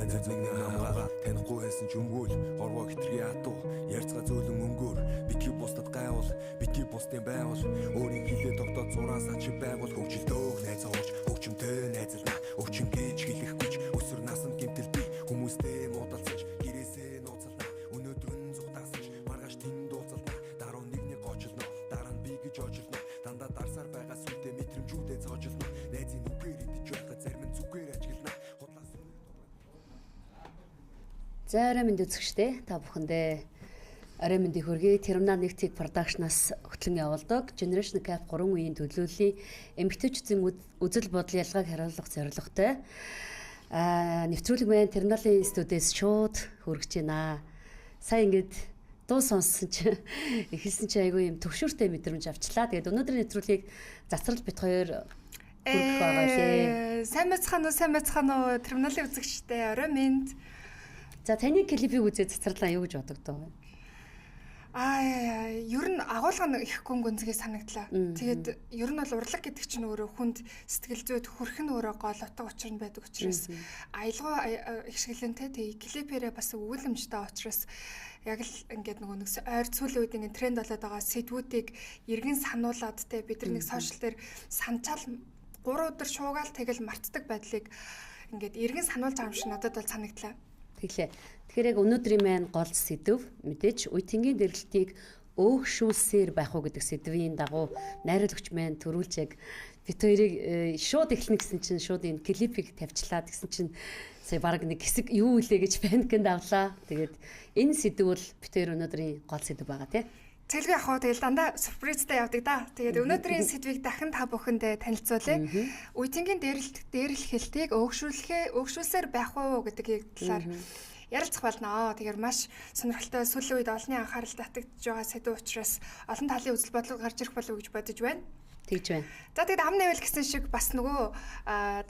Намгаа танихгүй байсан ч өмгөөл хорвоо хитрхи атуу ярьцгаа зөөлөн өнгөөр битгий бусдад гайвал битгий бусдын байвал өөрийн хилээ тогтоод зураасаа чи байгуул хөгжилдөөх найз ууж хөгжмөнтэй найзална өвчин гэж хэлэхгүй ч өсвөр насанд гэмтэл би хүмүүстэй муудалцаж гэрээсээ нууцална өнөөдөр нь зүхтаасан ч маргааш тэнд уулзална дараа нэгний гоочлно дараа нь би гэж ожилно дандаа дарсаар байгаа сүлдээ мэдрэмжүүдээ цоожлно найзын үгээр идэж байхад зарим нь зүгээр ажиглана худлаас. За орой мэнд үзэгчдээ, та бүхэндээ орой мэндийг хүргэе. Терминал 1 Tech Production-аас хөтлөн явуулдаг Generation Gap 3 үеийн төлөөллийн эмэгтэйчүүдийн үзэл бодол ялгааг хариулах зорилготой нэвтрүүлэг маань Терминалын студиэс шууд хүргэж байна. Сая ингээд дуу сонссон чинь эхэлсэн чинь айгүй юм төвшөөртэй мэдрэмж авчлаа. Тэгээд өнөөдрийн нэвтрүүлгийг Цацрал бит хоёр хүргэх байгаа лээ. Сайн байцгаана уу, сайн байцгаана уу? Терминалын үзэгчдээ орой мэнд. За таны клипийг үзээд Цацралаа юу гэж бодогдов вэ? Аа, ер нь агуулга нь их гүн гүнзгий санагдлаа. Тэгээд ер нь бол урлаг гэдэг чинь өөрөө хүнд сэтгэл зүйд хүрэх нь өөрөө гол утга учир нь байдаг учраас аялгау их шиглэнтэй тэг клипээрээ бас өгүүлэмжтэй учраас яг л ингээд нөгөө нэг ойр сүүлийн үед ингээд тренд болоод байгаа сэдвүүдийг эргэн сануулад те бид нар нэг сошиал дээр санчаал 3 өдөр шуугаал тэгэл мартдаг байдлыг ингээд эргэн сануулж байгаа юм шиг надад бол санагдлаа. Тэглээ. Тэгэхээр яг өнөөдрийн маань гол сэдэв мэдээж үе тэнгийн дэрлэлтийг өөгшүүлсээр байх уу гэдэг сэдвийн дагуу найруулагч маань төрүүлж яг бит хоёрыг шууд эхлэнэ гэсэн чинь шууд энэ клипийг тавьчлаа гэсэн чинь сая баг нэг хэсэг юу үлээ гэж паникнд авлаа. Тэгээд энэ сэдэв бол бит хоёр өнөөдрийн гол сэдэв байгаа тий. Цэлгүй ах уу, тэгэл дандаа сюрпризтэй явдаг да. Тэгээд өнөөдрийн сэдвийг дахин та бүхэндээ танилцуулъя. Үе тэнгийн дээрлэхэлтийг өөгшүүлсээр байх уу гэдэг талаар ярилцах болно. Тэгэхээр маш сонирхолтой сүүлийн үед олонний анхаарал татагдж байгаа сэдв учраас олон талын үзэл бодол гарч ирэх болов уу гэж бодож байна. Тэгж байна. За тэгэд ам нэвэл гэсэн шиг бас нөгөө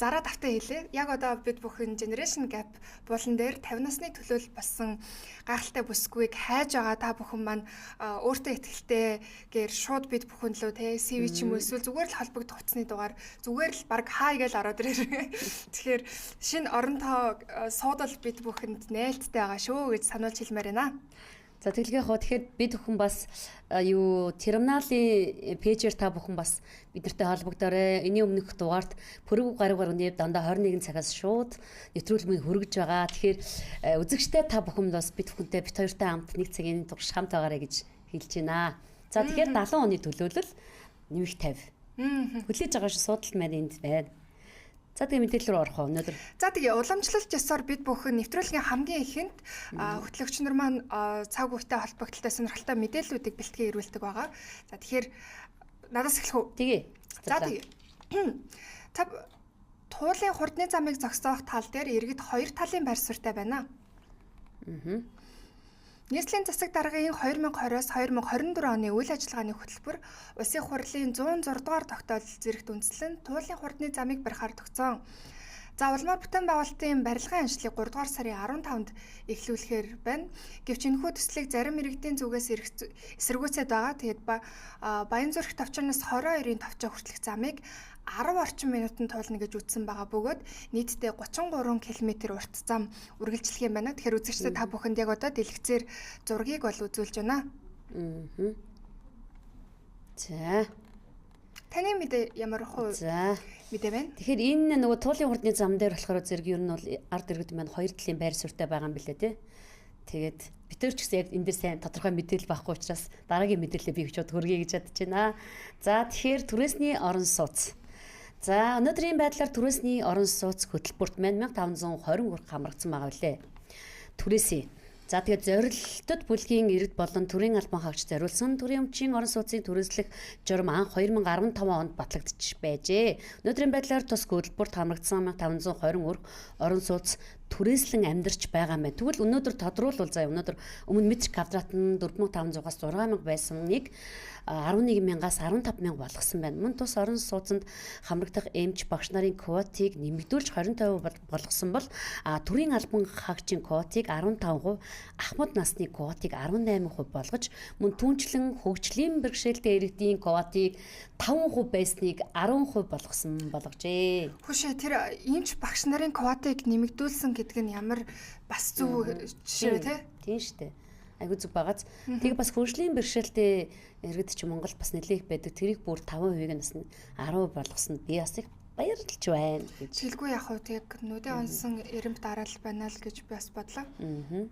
зараа давтаа хэлээ. Яг одоо бид бүхэн Generation Gap булан дээр 50 насны төлөөл болсон гайхалтай бүсгүйг хайж байгаа та бүхэн маань өөртөө ихтэйгээр шууд бид бүхэн лөө те CV ч юм уу эсвэл зүгээр л холбогдох утасны дугаар зүгээр л баг хай гэж ороод ирээ. Тэгэхээр шинэ орон тоо суудал бид бүхэнд нээлттэй байгаа шүү гэж сануулж хэлмээр байна. За тэглэгээ хоо тэгэхээр бид бүхэн бас юу терминалын пэйжээр та бүхэн бас биднэртэй холбогдоорой. Энийн өмнөх дугаарт пүрэв гариг гарганы дандаа 21 цагаас шууд нэвтрүүлэг хүргэж байгаа. Тэгэхээр үзэгчтэй та бүхэнд бас бид бүхэнтэй бит хоёртой хамт нэг цагийн турш хамт байгаарай гэж хэлж байна. За тэгэхээр 70 оны төлөөлөл нэмэх 50. Хүлээж байгаа шүү суудалд маань энд байна. За тэгээ мэдээлэл рүү орох уу өнөөдөр? За тэгээ уламжлалт ёсоор бид бүхэн нэвтрүүлгийн хамгийн эхэнд хөтлөгч нар маань цаг үетэй холбогдлолтой сонирхолтой мэдээллүүдийг бэлтгэн ирүүлдэг байгаа. За тэгэхээр надаас эхлэх үү? Тэгээ. За тэгээ. Та туулын хурдны замыг зогсоох тал дээр иргэд хоёр талын байр суурьтай байна. Нийслэлийн засаг даргын 2020-оос 2024 оны үйл ажиллагааны хөтөлбөр Улсын хурлын 106 дугаар тогтоол зэрэгт үндэслэн туулын хурдны замыг барихаар тогтсон. За улмаар бүтээн байгуулалтын барилгын ажлыг 3 дугаар сарын 15-нд эхлүүлэхээр байна. Гэвч энэхүү төслийг зарим иргэдийн зүгээс эсэргүүцээд байгаа. Тэгээд Баянзүрх товчоноос 22-ын товчоо хүртэлх замыг 10 орчим минутанд туулна гэж үзсэн байгаа бөгөөд нийтдээ 33 км урт зам үргэлжлэх юм байна. Тэгэхээр үзэгчдээ та бүхэнд яг одоо дэлгэцээр зургийг бол үзүүлж байна. За. Таны мэдээ ямар хуу мэдээ байна? Тэгэхээр энэ нөгөө туулын хурдны зам дээр болохоор зэрэг ер нь бол ард иргэд маань хоёр талын байр суурьтай байгаа юм билээ тий. Тэгээд бид нар ч гэсэн яг энэ дээр сайн тодорхой мэдээлэл байхгүй учраас дараагийн мэдээлэлээ би өчөөд хүргэе гэж бодож байна. За тэгэхээр түрээсний орон сууц. За өнөөдрийн байдлаар түрээсний орон сууц хөтөлбөрт маань 1520 хамрагдсан байгаа билээ. Түрээсийн. За тэгээд зорилтод бүлгийн иргэд болон төрийн албан хаагч зориулсан төрийн өмчийн орон сууцыг түрээслэх журам анх 2015 онд батлагдчих байжээ. Өнөөдрийн байдлаар тус хөтөлбөрт хамрагдсан 1520 орон сууц түрээслэн амьдарч байгаа юм байна. Тэгвэл өнөөдөр тодруулвал заа өнөөдөр өмнө метр квадрат нь 4500-аас 6000 байсныг 11,000-аас 15,000 болгосон байна. Мөн тус орон сууцнд хамрагдах эмч багш нарын квотыг нэмэгдүүлж 25% болгосон бол төрийн албан хаагчийн квотыг 15%, ахмад насны квотыг 18% болгож мөн түүнчлэн хөгжлийн бэрхшээлтэй иргэдийн квотыг 5% байсныг 10% болгосон болгожээ. Хөшөө тэр эмч багш нарын квотыг нэмэгдүүлсэн гэдэг нь ямар бас зөв жишээ тий. Тийм шүү дээ. Айгуу зүг байгааз. Тэг бас хөгжлийн бэрхшээлтэй иргэд чи Монгол бас нэлээх байдаг. Тэрийг бүр 5%-ийг нь бас 10% болгосон. Би бас их баярлж байна гэж. Хэлгүй яг уу тэг нүдэ онсон эрэмб дараал байна л гэж би бас бодлоо. Аа.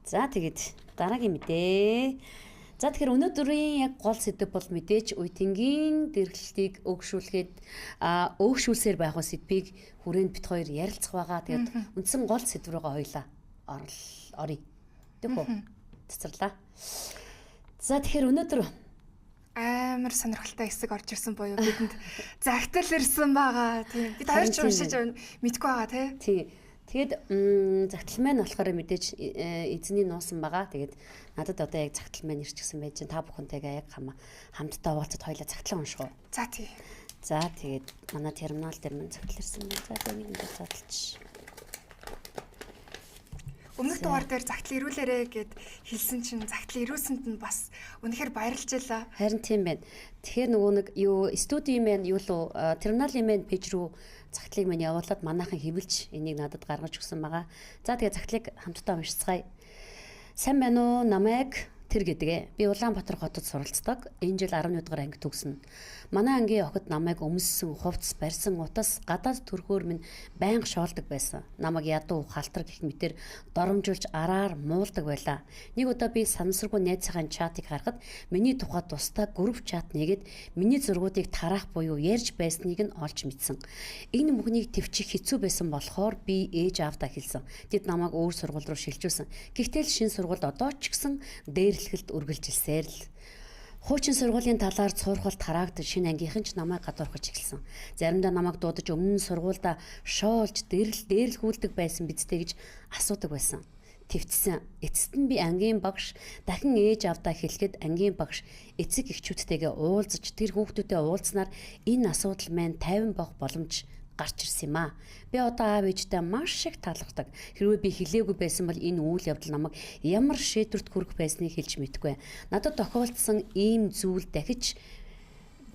За тэгээд дараагийн мэдээ. За тэгэхээр өнөөдрийн яг гол сэдэв бол мэдээж үе-тэнгийн дэрлэлтийг өөгшүүлэхэд өөгшүүлсээр байх сэдвийг хүрээнд бит хоёр ярилцах байгаа. Тэгээд үндсэн гол сэдв рүүгээ хоёлаа оръё. Тэг үү? Цэцэрлээ. За тэгэхээр өнөөдөр амар сонирхолтой хэсэг орж ирсэн буюу бидэнд загтал ирсэн байгаа. Тийм. Бид хоёр ч уншиж мэдгүй байгаа тий. Тийм. Тэгээд загтал маань болохоор мэдээж эзний нуусан байгаа. Тэгээд надад одоо яг загтал маань ирчихсэн байж чинь та бүхэнтэйгээ яг хамтдаа уулзаад хоёлаа загтлаа унших уу? За тий. За тэгээд манай терминал дээр маань загтал ирсэн байна. За тэгээд нэг ингэ задлж. Өмнөх дугаар дээр загтал ирүүлээрэ гэд хэлсэн чинь загтал ирүүлсэнд нь бас үнэхээр баярлж байлаа. Харин тийм байна. Тэгэхээр нөгөө нэг юу студийн маань юу лу терминалын маань пэйж рүү загтлыг маань явуулаад манайхан хэвлж энийг надад гаргаж өгсөн байгаа. За тэгээ загтлыг хамтдаа уншицгаая. Сайн байна уу? Намайг тэр гэдэг. Би Улаанбаатар хотод суралцдаг. Энэ жил 11 дугаар анги төгснө. Манай ангийн охид намайг өмссөн, хувцас барьсан утас гадаад төрхөөр минь байнга шоолдог байсан. Намайг ядуу, халтар гэх мэтэр доромжуулж араар муулдаг байлаа. Нэг удаа би санамсаргүй найзынхаа чатыг харахад миний тухай тусдаа групп чат нэгэд миний зургуудыг тараах буюу ярьж байсныг нь олж мэдсэн. Энэ бүхнийг төвчих хэцүү байсан болохоор би ээж аавдаа хэлсэн. Тэд намайг өөр сургууль руу шилжүүлсэн. Гэхдээ л шинэ сургуульд одоо ч гэсэн дээрлэхэлд үргэлжилсээр л. Хуучин сургуулийн талаар цуурхал тараагдаж шинэ ангийнхан ч намайг гадуурхаж эхэлсэн. Заримдаа намайг дуудаж өмнө нь сургуульдаа шоолж дээрлэхүүлдэг байсан биз дээ гэж асуудаг байсан. Твцсэн. Эцэст нь би ангийн багш дахин ээж аавдаа хэлэхэд ангийн багш эцэг эхчүүдтэйгээ уулзаж тэр хүүхдүүдтэй уулзсанаар энэ асуудал маань 50 бох боломж гарч ирсэн юм аа. Би одоо аав ээжтэй маш их талархдаг. Хэрвээ би хэлээгүй байсан бол энэ үйл явдал намайг ямар шийдвэрт хүрэх байсныг хэлж мэдэхгүй. Надад тохиолдсон ийм зүйл дахиж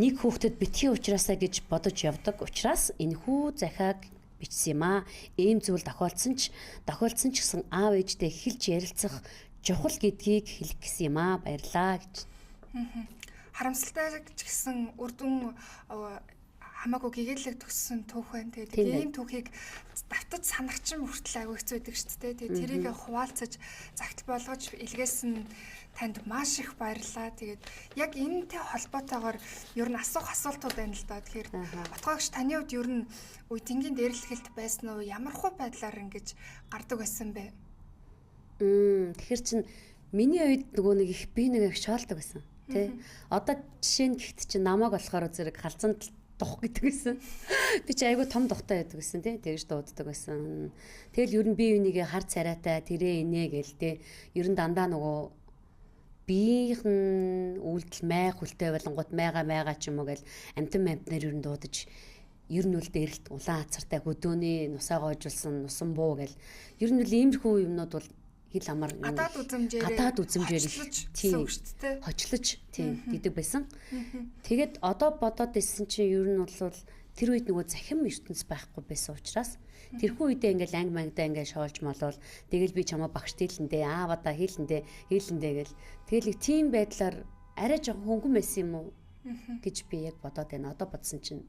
нэг хүүхдэд битгий ухраасаа гэж бодож явдаг учраас энэхүү захиаг бичсэн юм аа. Ийм зүйл тохиолдсон ч гэсэн аав ээжтэй хэлж ярилцах чухал гэдгийг хэлэх гэсэн юм аа. Баярлаа гэж. Харамсалтай ч гэсэн үр дүн хамаагүй гэгээлэг төгссөн түүх байна. Тэгээд ийм түүхийг давтаж санах чинь хүртэл айгүй хэцүү байдаг шүү дээ. Тэгээд тэрийг хуваалцаж загтал болгож илгээсэн танд маш их баярлалаа. Тэгээд яг энэтэй холбоотойгоор ер нь асуух асуултууд байна л да. Тэгэхээр Отгоогч таны хувьд ер нь үе-тэнгийн дээрлэхэлт байсан уу? Ямар хуу байдлаар ингэж гардаг байсан бэ? Тэгэхээр чин миний үед нөгөө нэг их би нэг их шоолдог байсан. Тэ. Одоо жишээ нь гэхэд чинь намайг болохоор зэрэг халзан дух гэдэг байсан. Би чи айгүй том духтай байдаг гэсэн тий. Тэгж дууддаг байсан. Тэгэл ер нь би юунийгээ хар царайтай тэрээ инээ гээл тий. Ер нь дандаа нөгөө биеийнх нь үйлдэл май хүлтэй болонгууд майга ч юм уу гэл амтан амтнаар ер нь дуудаж ер нь үл дээрлэлт улаан хацартай хөдөөний нусаа гоожулсан нусан буу гэл ер нь үл иймэрхүү юмнууд бол хэл амар гадаад үзэмжээр хочлож тийм гэдэг байсан. Тэгээд одоо бодоод ирсэн чинь ер нь бол тэр үед нөгөө захим ертөнц байхгүй байсан учраас тэрхүү үедээ ингээл анги мангидаа ингээл шоолж молвол тэгэл би чамаа багш дийлэндээ аавадаа хийлэндээ гэл тэгэл нэг тийм байдлаар арай жоохон хөнгөн байсан юм уу гэж би яг бодоод байна. Одоо бодсон чинь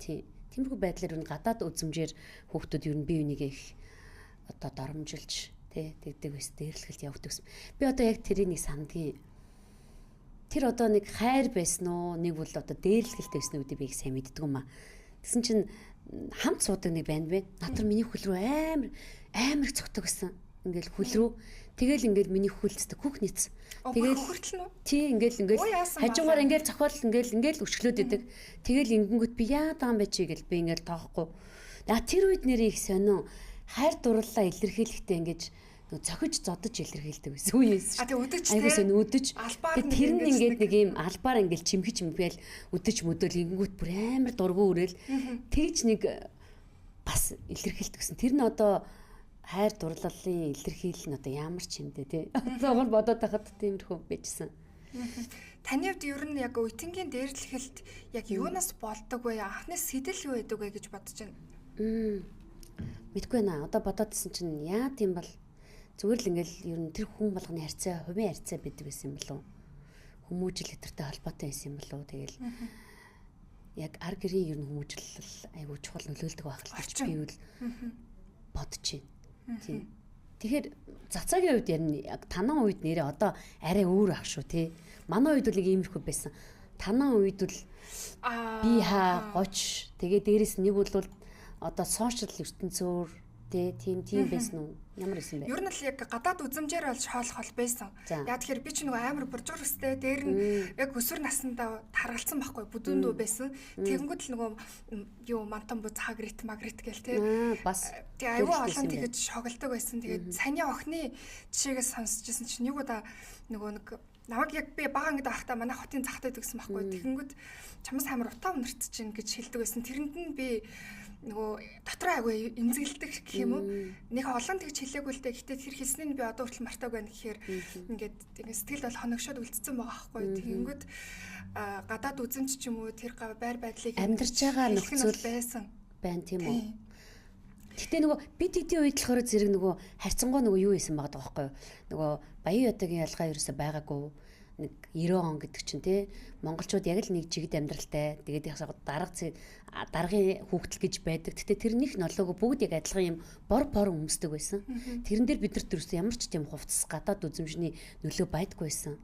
тийм тиймэрхүү байдлаар ер нь гадаад үзэмжээр хүүхдүүд ер нь бие бинийгээ их одоо доромжилж тий тэгдэг байсан, дээрлэхэлд явдаг байсан. Би одоо яг тэрийг нэг сандгийн. Тэр одоо нэг хайр байсан уу, нэг бол одоо дээрлэхэлтэй байсан уу гэдэг би их сайн мэддэг юм аа. Тэгсэн чинь хамт суудаг нэг банд байна. Натар миний хөл рүү амар их цогтөг байсан. Ингээл хөл рүү тэгэл ингээл миний хөлцдөг хүүх нийц. Тэгэл хөхөртөл нь үү? Тий ингээл хажуугаар ингээл цохиол ингээл өчглөөд идэг. Тэгэл ингэнгүүт би яа даан бэ чи гэл би ингээл тоохгүй. А тэр үед нэрээ их сонио хайр дурлалаа илэрхийлэхдээ ингэж цохиж зодож илэрхийлдэг байсан үе юм шүү. А тэг өдөж тий. Сэн өдөж. Тэр нь ингээд нэг юм албаар ингээд чимхэж чимхэл өдөж мөдөөл ингэнгүүт бүр амар дургу өрөөл тэгж нэг бас илэрхийлдэг гэсэн. Тэр нь одоо хайр дурлалын илэрхийлэл нь одоо ямар ч юм дээ тий. Одоогор бодоод байхад тиймэрхүү байжсэн. Таны хувьд ер нь яг үеийнгийн дээрлэхэлт яг юунаас болдог вэ? Анхны сэтэл юу байдаг вэ гэж бодож байна? Мэдгүй наа. Одоо бодоодсэн чинь яа тийм бол зүгээр л ингээл ер нь тэр хүн болгоны харьцаа, хувийн харьцаа байдаг байсан юм болов уу? Хүмүүжил гэтэртэй холбоотой байсан юм болов уу? Тэгэл яг ар гэрийн ер нь хүмүүжил айгүй чухал нөлөөлдөг байх л гэж би үл бодож байна. Тийм. Тэгэхээр цацаагийн үед яг яг танаа үед нэрээ одоо арай өөр ах шүү тий. Манай үед бол нэг иймэрхүү байсан. Танаа үед бол би хаа гоч тэгээ дээрэс нэг бол одоо сошиал ертөнцөөр тий тийм байсан уу? Ямар байсан бэ? Ер нь л яг гадаад үзмжээр бол шоолох бол байсан. Яг тэгэхээр би ч нөгөө амар буржуур өстэй дээр нь яг өсвөр насндаа таргалцсан байхгүй бүдүүн дүү байсан. Тэгэнгүүт л нөгөө юу мантан буз хагрит магрит гээл тий. Бас тий айгүй олон тэгэж шоглдог байсан. Тэгээд саний охины жишээгээс сонсч ирсэн чинь нэг удаа нөгөө нэг намайг яг би бага ангид байхдаа манай хотын захтай гэсэн байхгүй. Тэгэнгүүт чамаас амар утаа үнэрт чинь гэж хэлдэг байсан. Тэрэнд нь би нөгөө дотроо айгүй эмзэглэдэг гэх юм уу. Нэг олон тэгж хэлээгүй л дээ. Гэтэ тэр хэлснийг би одоо хүртэл мартаагүй байна гэхээр ингээд ингээд сэтгэл бол хоногшоод үлдсэн байгаа байхгүй. Тэгэнгүүт гадаад үзэмж ч юм уу тэр байр байдлыг амьдарч байгаа нөхцөл байсан байна тийм үү. Гэтэ нөгөө бид хэдийн үед болохоор зэрэг нөгөө харьцангуй нөгөө юу хийсэн байгаа байхгүй юу? Нөгөө баян ядгийн ялгаа ерөөсөө байгаагүй. Нэг 90 он гэдэг чинь тий монголчууд яг л нэг жигд амьдралтай. Тэгээд яг даргын хүүхдэл гэж байдаг. Гэтэ тэрнийх нолоогоо бүгд яг адилхан юм бор бор өмсдөг байсан. Тэрэн дээр бид нар төрсөн ямар ч тийм хувцас гадаад үзэмжний нөлөө байдгүй байсан.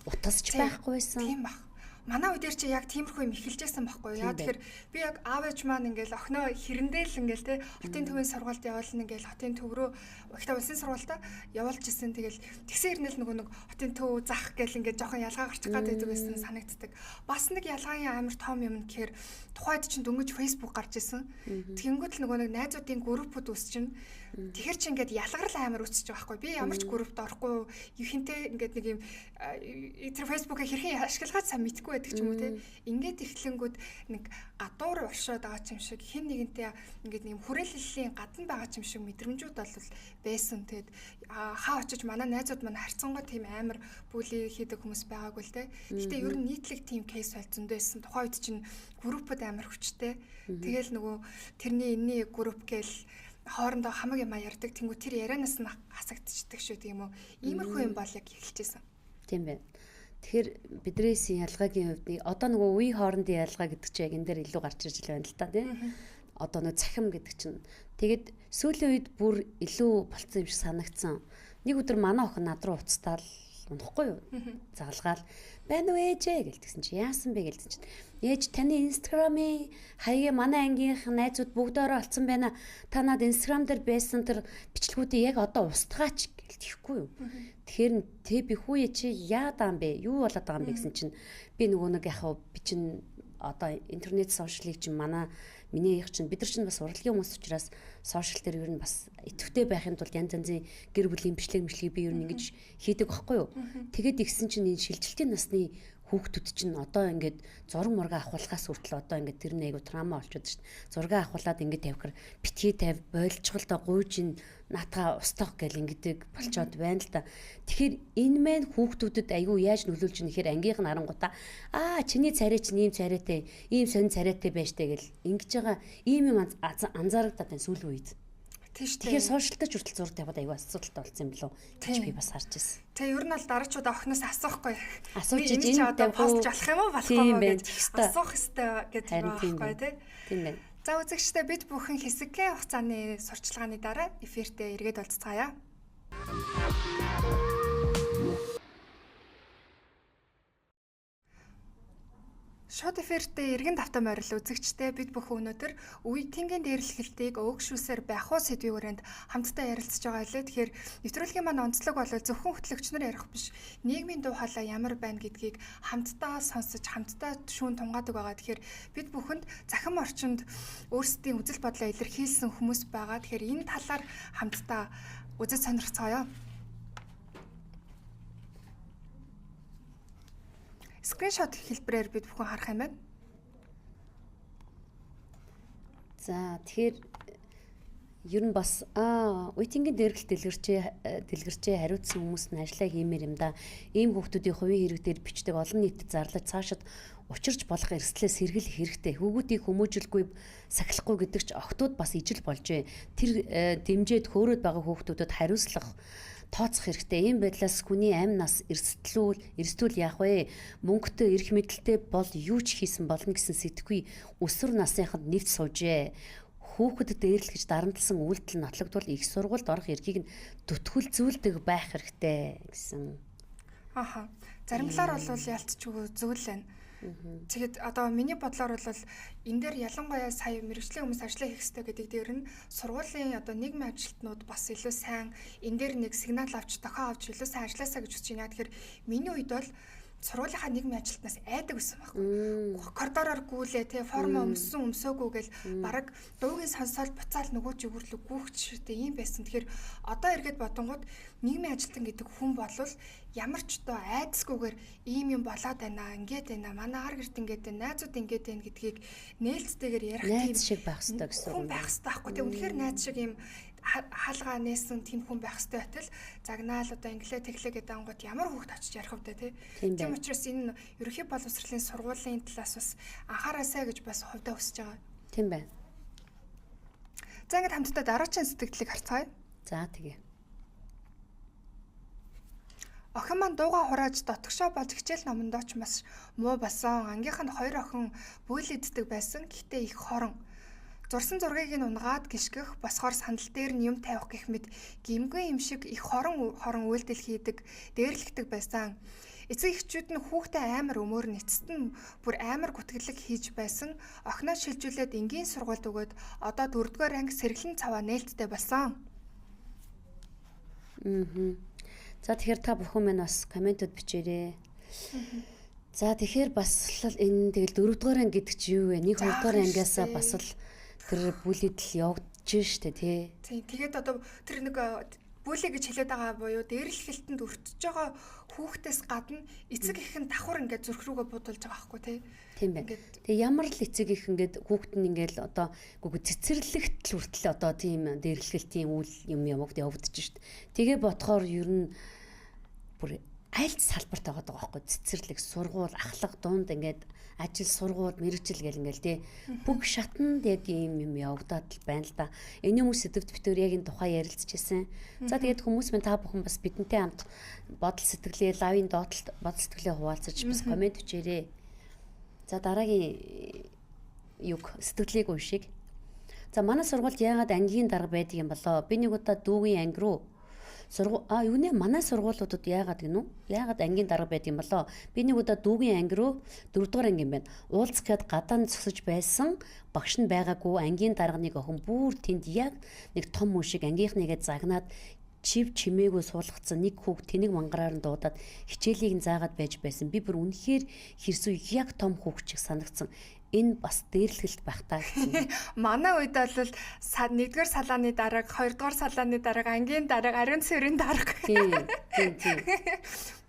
Утас ч байхгүй байсан. Тийм баг. Манай үе дээр чи яг тиймэрхүү юм эхэлжсэн байхгүй юу? Яг тэгэхээр би яг аав ээж маань ингээл охиноо хэрэндээ л ингээл те хотын төвийн сургуульд явуулна ингээл хотын төв рүү ихтэй улсын сургуультай явуулж исэн. Тэгэл тэгсэн хэрнэл нөгөө нэг хотын төв зах гэл ингээд жоохон ялгаа гарчих гад байдаг байсан санагддаг. Бас нэг ялгааны амар том юм гэхээр тухайд чинь дөнгөж Facebook гарч исэн. Тэгэнгүүт л нөгөө нэг найзуудын группүүд үүсчин. Тэгэхээр чи ингээд ялгарл амар үүсэж байгаа байхгүй. Би ямар ч группт орохгүй хинтээ ингээд нэг юм тэр Facebook-ыг хэрхэн ашиглахад сайн мэдэхгүй байдаг ч юм уу те. Ингээд эхлэнгүүд нэг гадуур уршаад байгаа ч юм шиг хин нэгэнтэй ингээд нэг юм хүрээлэлийн гадна байгаа ч юм шиг мэдрэмжүүд бол байсан. Тэгэд хаа очиж манай найзууд маань харьцангуй тийм амар бүлий хийдэг хүмүүс байгаагүй л те. Гэтэ ер нь нийтлэг тийм кейс бол зөндөө байсан. Тухайн үед чинь группүүд амар хүчтэй. Тэгэл нөгөө тэрний энэний групп гээл хоорондоо хамаг юм ярьдаг. Тэнгүү тэр ярианаас нь хасагдчихдаг шүү тийм үү. Иймэрхүү юм бол яг эхэлжсэн. Тийм байна. Тэгэхээр бидрээс ялгаагийн хувьд одоо нөгөө үе хоорондын ялгаа гэдэг чинь яг энэ дээр илүү гарч ирж байна л та тийм. Одоо нөгөө цахим гэдэг чинь. Тэгээд сүүлийн үед бүр илүү болцсон юм шиг санагдсан. Нэг өдөр манай охин над руу уцтаал унахгүй юу? Загалгаал байна уу ээжээ гэлтгсэн чи яасан бэ гэлтсэн чинь ээж таны Instagram-ийн хаягийг манай ангийнх найзууд бүгдөөрөө олцсон байна. Та над Instagram дээр байсан тэр бичлэгүүдийг яг одоо устгаач гэлтэхгүй юу? Тэгэхээр тэ би хүүе чи яадаан бэ? Юу болоод байгаа юм бэ гэсэн чинь би нөгөө нэг яг би чинь одоо интернет сошиалыг чинь манай миний их чинь бид нар чинь бас урлагийн хүмүүс учраас сошиал дээр ер нь бас идэвхтэй байхын тулд янз янзын гэр бүлийн бичлэг мишлэгийг би ер нь ингэж хийдэг байхгүй юу. Тэгээд ихсэн чинь энэ шилжилтийн насны хүүхдүүд чинь одоо ингээд зураг мурга авахулахаас хүртэл одоо ингээд тэр нэг айгу трама болчиход шүү дээ. Зураг авахулаад ингээд тавихар битгий тавь болчихол доо гуйж ин наатаа устгах гэл ингэдэг болчоод байна л та. Тэгэхээр энэ мэн хүүхдүүдэд айгу яаж нөлөөлж ийн гэхээр ангийнх нь харангуйтаа аа чиний царай чинь ийм царайтай, ийм сонь царайтай байж тээ гэл ингэж байгаа ийм юм анзаарагдаад байна сүүлийн үед. Тийм шүү. Тэгэхээр сошиалтай ч хүртэл зураг тавиад аюу асуудалтай болсон юм болов гэж би бас харж ирсэн. Тэгээ ер нь бол дараачудаа охиноос асуухгүй. Асууж энэ одоо постж болох юм уу болохгүй уу гэж асуух ёстой гэж байхгүй тий. Тийм байна. За үзэгчдээ бид бүхэн хэсэгхэн хугацааны сурчлагын дараа эфиртээ эргээд олцгаая. Шууд эфиртээ эргэн тавтай морил үзэгчдээ бид бүхэн өнөөдөр үе тэнгийн дээрлэхэлтийг өөгшүүлсээр байх уу сэдвийн хүрээнд хамтдаа ярилцж байгаа лээ. Тэгэхээр нэвтрүүлгийн маань онцлог бол зөвхөн хөтлөгч нар ярих биш, нийгмийн дуу хоолой ямар байна гэдгийг хамтдаа сонсож, хамтдаа шүүн тунгаадаг байгаа. Тэгэхээр бид бүхэнд захим орчинд өөрсдийн үзэл бодлоо илэрхийлсэн хүмүүс байгаа. Тэгэхээр энэ талаар хамтдаа үзэж сонирхцгаая. Скриншот хэлбэрээр бид бүхэн харах юм байна. За тэгэхээр Ер нь бас уйтингийн дэргэлт дэлгэрчээ хариуцсан хүмүүс нь ажлаа хиймээр юм да. Ийм хүүхдүүдийн хувийн хэрэг дээр бичдэг олон нийтэд зарлаж цаашид учирч болох эрсдлээ сэргийлэх хэрэгтэй. Хүүгүүдийг хүмүүжүүлгүй сахилахгүй гэдэг ч охтууд бас ижил болжээ. Тэр дэмжээд хөөрөөд байгаа хүүхдүүдэд хариуцлах тооцох хэрэгтэй. Ийм байдлаас хүний амь нас эрсдүүл яах вэ? Мөнгөтэй, эрх мэдэлтэй бол юу ч хийсэн болно гэсэн сэтггүй өсвөр насныханд нэвт суужээ. Хүүхдэд дээрлэх гэж дарамтлсан үйлдэл нотлогдвол их сургуульд орох эрхийг нь түтгүүлзүүлдэг байх хэрэгтэй гэсэн. Аха. Заримлаар бол ялцчгүй зөв л байна. Тэгээд одоо миний бодлоор бол энэ дээр ялангуяа сая мэрэгжлийн хүмүүс ажиллаа хийх ёстой гэдэг дээр нь сургуулийн одоо нийгмийн ажилтнууд бас илүү сайн энэ дээр нэг сигнал авч тохио авч илүү сайн ажилласаа гэж үзэж байна. Тэгэхээр миний үед бол сургуулийнхаа нийгмийн ажилтнаас айдаг байсан байхгүй. Коридороор гүйлээ те форма өмссөн өмсөөгүй гэл бараг дуугийн сонсоол буцаал нөгөө чиглэл гүүхч ширтээ ийм байсан. Тэгэхээр одоо эргээд бодонгууд нийгмийн ажилтан гэдэг хүн болвол ямар ч одоо айдасгүйгээр ийм юм болоод байна, ингээд байна, манай ар гэрт ингээд байна, найзууд ингээд байна гэдгийг нээлттэйгээр ярих тийм найз шиг байх хэрэгтэй гэсэн хүн байх хэрэгтэй байхгүй. Тэг үнэхээр найз шиг ийм хаалгаа нээсэн тийм хүн байх хэрэгтэй байтал загнаал одоо инглээ тэглээ гэдэг ангууд ямар хүүхд очиж ярих вэ те. Тийм учраас энэ ерөнхий боловсролын сургуулийн талаас бас анхаараасай гэж бас хувьдаа хүсэж байгаа. Тийм байна. За ингээд хамтдаа дараагийн сэтгэлдлийг харцгаая. За тэгээ. Охин маань дуугаа хурааж дотгошоо болж хичээл номондоо ч бас муу болсон. Ангийнх нь хоёр охин бүйлэддэг байсан. Гэхдээ их хорон. Зурсан зургийг нь унгаад гიშгэх, босгоор сандал дээр нь юм тавих гэх мэт гимгэн юм шиг их хорон хорон үйлдэл хийдэг, дээрлэгдэг байсан. Эцэг эхчүүд нь хүүхдээ амар өмөр нь эцэст нь бүр амар гүтгэлэг хийж байсан. Охиноо шилжүүлээд энгийн сургуульд өгөөд одоо 4-р анги сэргэлэн цаваа нээлттэй болсон. За тэгэхээр та бүхэн минь бас комментүүд бичээрэй. За тэгэхээр бас л энэ тэгэл 4-р анги гэдэг чи юу вэ? 1 2-р ангиасаа бас л тэр бүлэдэл явагдаж штэ тий. Тийм. Тэгээд одоо тэр нэг бүлээ гэж хэлээд байгаа буюу дээрлэхэлтэнд өртөж байгаа хүүхдээс гадна эцэг эх нь давхар ингээд зүрх рүүгээ буудулж байгаа байхгүй тий. Тийм байна. Тэгээ ямар л эцэг их ингээд хүүхэд нь ингээд одоо гүг цэцэрлэгт л хүртэл одоо тийм дээрлэхэлтийн үйл юм явагдаж штэ. Тэгээ бодохоор ер нь бүр аль салбарт байгаа даа байхгүй цэцэрлэг, сургууль, ахлах дунд ингээд ажил, сургууль, мэргэжил гэл ингээл тий бүх шатанд яг ийм юм явагдаад л байна л да. Энэ хүмүүс сэдвт битээр яг энэ тухай ярилцчихсэн. За тэгээд хүмүүс минь та бүхэн бас бидэнтэй хамт бодол сэтгэлээ лавын доотлолт бодол сэтгэлээ хуваалцаж бас коммент бичээрэй. За дараагийн юг сэтгэлийг уншиг. За манай сургуульд яагаад ангийн дарга байдаг юм болоо? Би нэг удаа дүүгийн анги руу юунэ манай сургуулиудад яагаад гэнэ үү? Яагаад ангийн дарга байдаг юм болоо? Би нэг удаа дүүгийн анги руу 4-р анги юм байна. Уулзах гээд гадаа нь зогсож байсан багш нь байгаагүй ангийн дарганыг охин бүр тэнд яг нэг том хүн шиг ангийнхныгээ загнаад чив чимээгүй суулгацсан нэг хүүхд тэнэг мангараар нь дуудаад хичээлийг нь заагаад байж байсан. Би бүр үнэхээр хэрсүү яг том хүүхд чиг санагдсан. Энэ бас дээрлэхэлт байх таа гэсэн. Манай үед бол 1-р салааны дарга, 2-р салааны дарга, ангийн дарга, ариун цэврийн дарга. Тийм, тийм, тийм.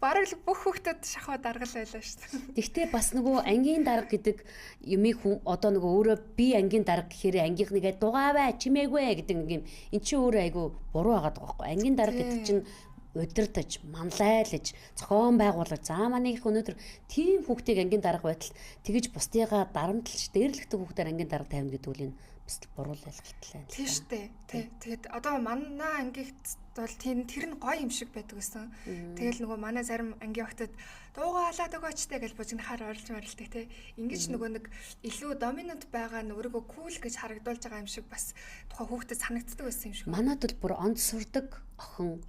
Бараг л бүх хүүхдэд шахуу дарга л байлаа шүү дээ. Тэгтээ бас нөгөө ангийн дарга гэдэг юмыг хүн одоо нөгөө өөрөө би ангийн дарга гэхээр ангийнхныгээ дугаавай, чимээгүй гэдэг нэг юм. Эн чинь өөрөө айгүй буруу байгаад байгаа байхгүй. Ангийн дарга гэдэг чинь удирдах, манлайлаж, зохион байгуулаж, за манайх өнөөдөр тийм хүүхдийг ангийн дарга байтал тэгэж бусдыгаа дарамтлж дээрлэхдэг хүүхдээр ангийн дарга тавина гэдэг үл энэ бас буруу ойлголттой байна. Тийм шүү дээ. Тий. Тэгээд одоо манай ангигт бол тэр нь гоё юм шиг байдаг гэсэн. Тэгэл нөгөө манай зарим ангийн охтод дуугаа алаад өгөөчтэй гэж бужигнахаар орилж морилдог тий. Ингиж нөгөө нэг илүү доминант байгаа нь өөрийгөө кул гэж харагдуулж байгаа юм шиг бас тухайн хүүхдэд санагддаг байсан юм шиг. Манад бол бүр онд сурдаг охин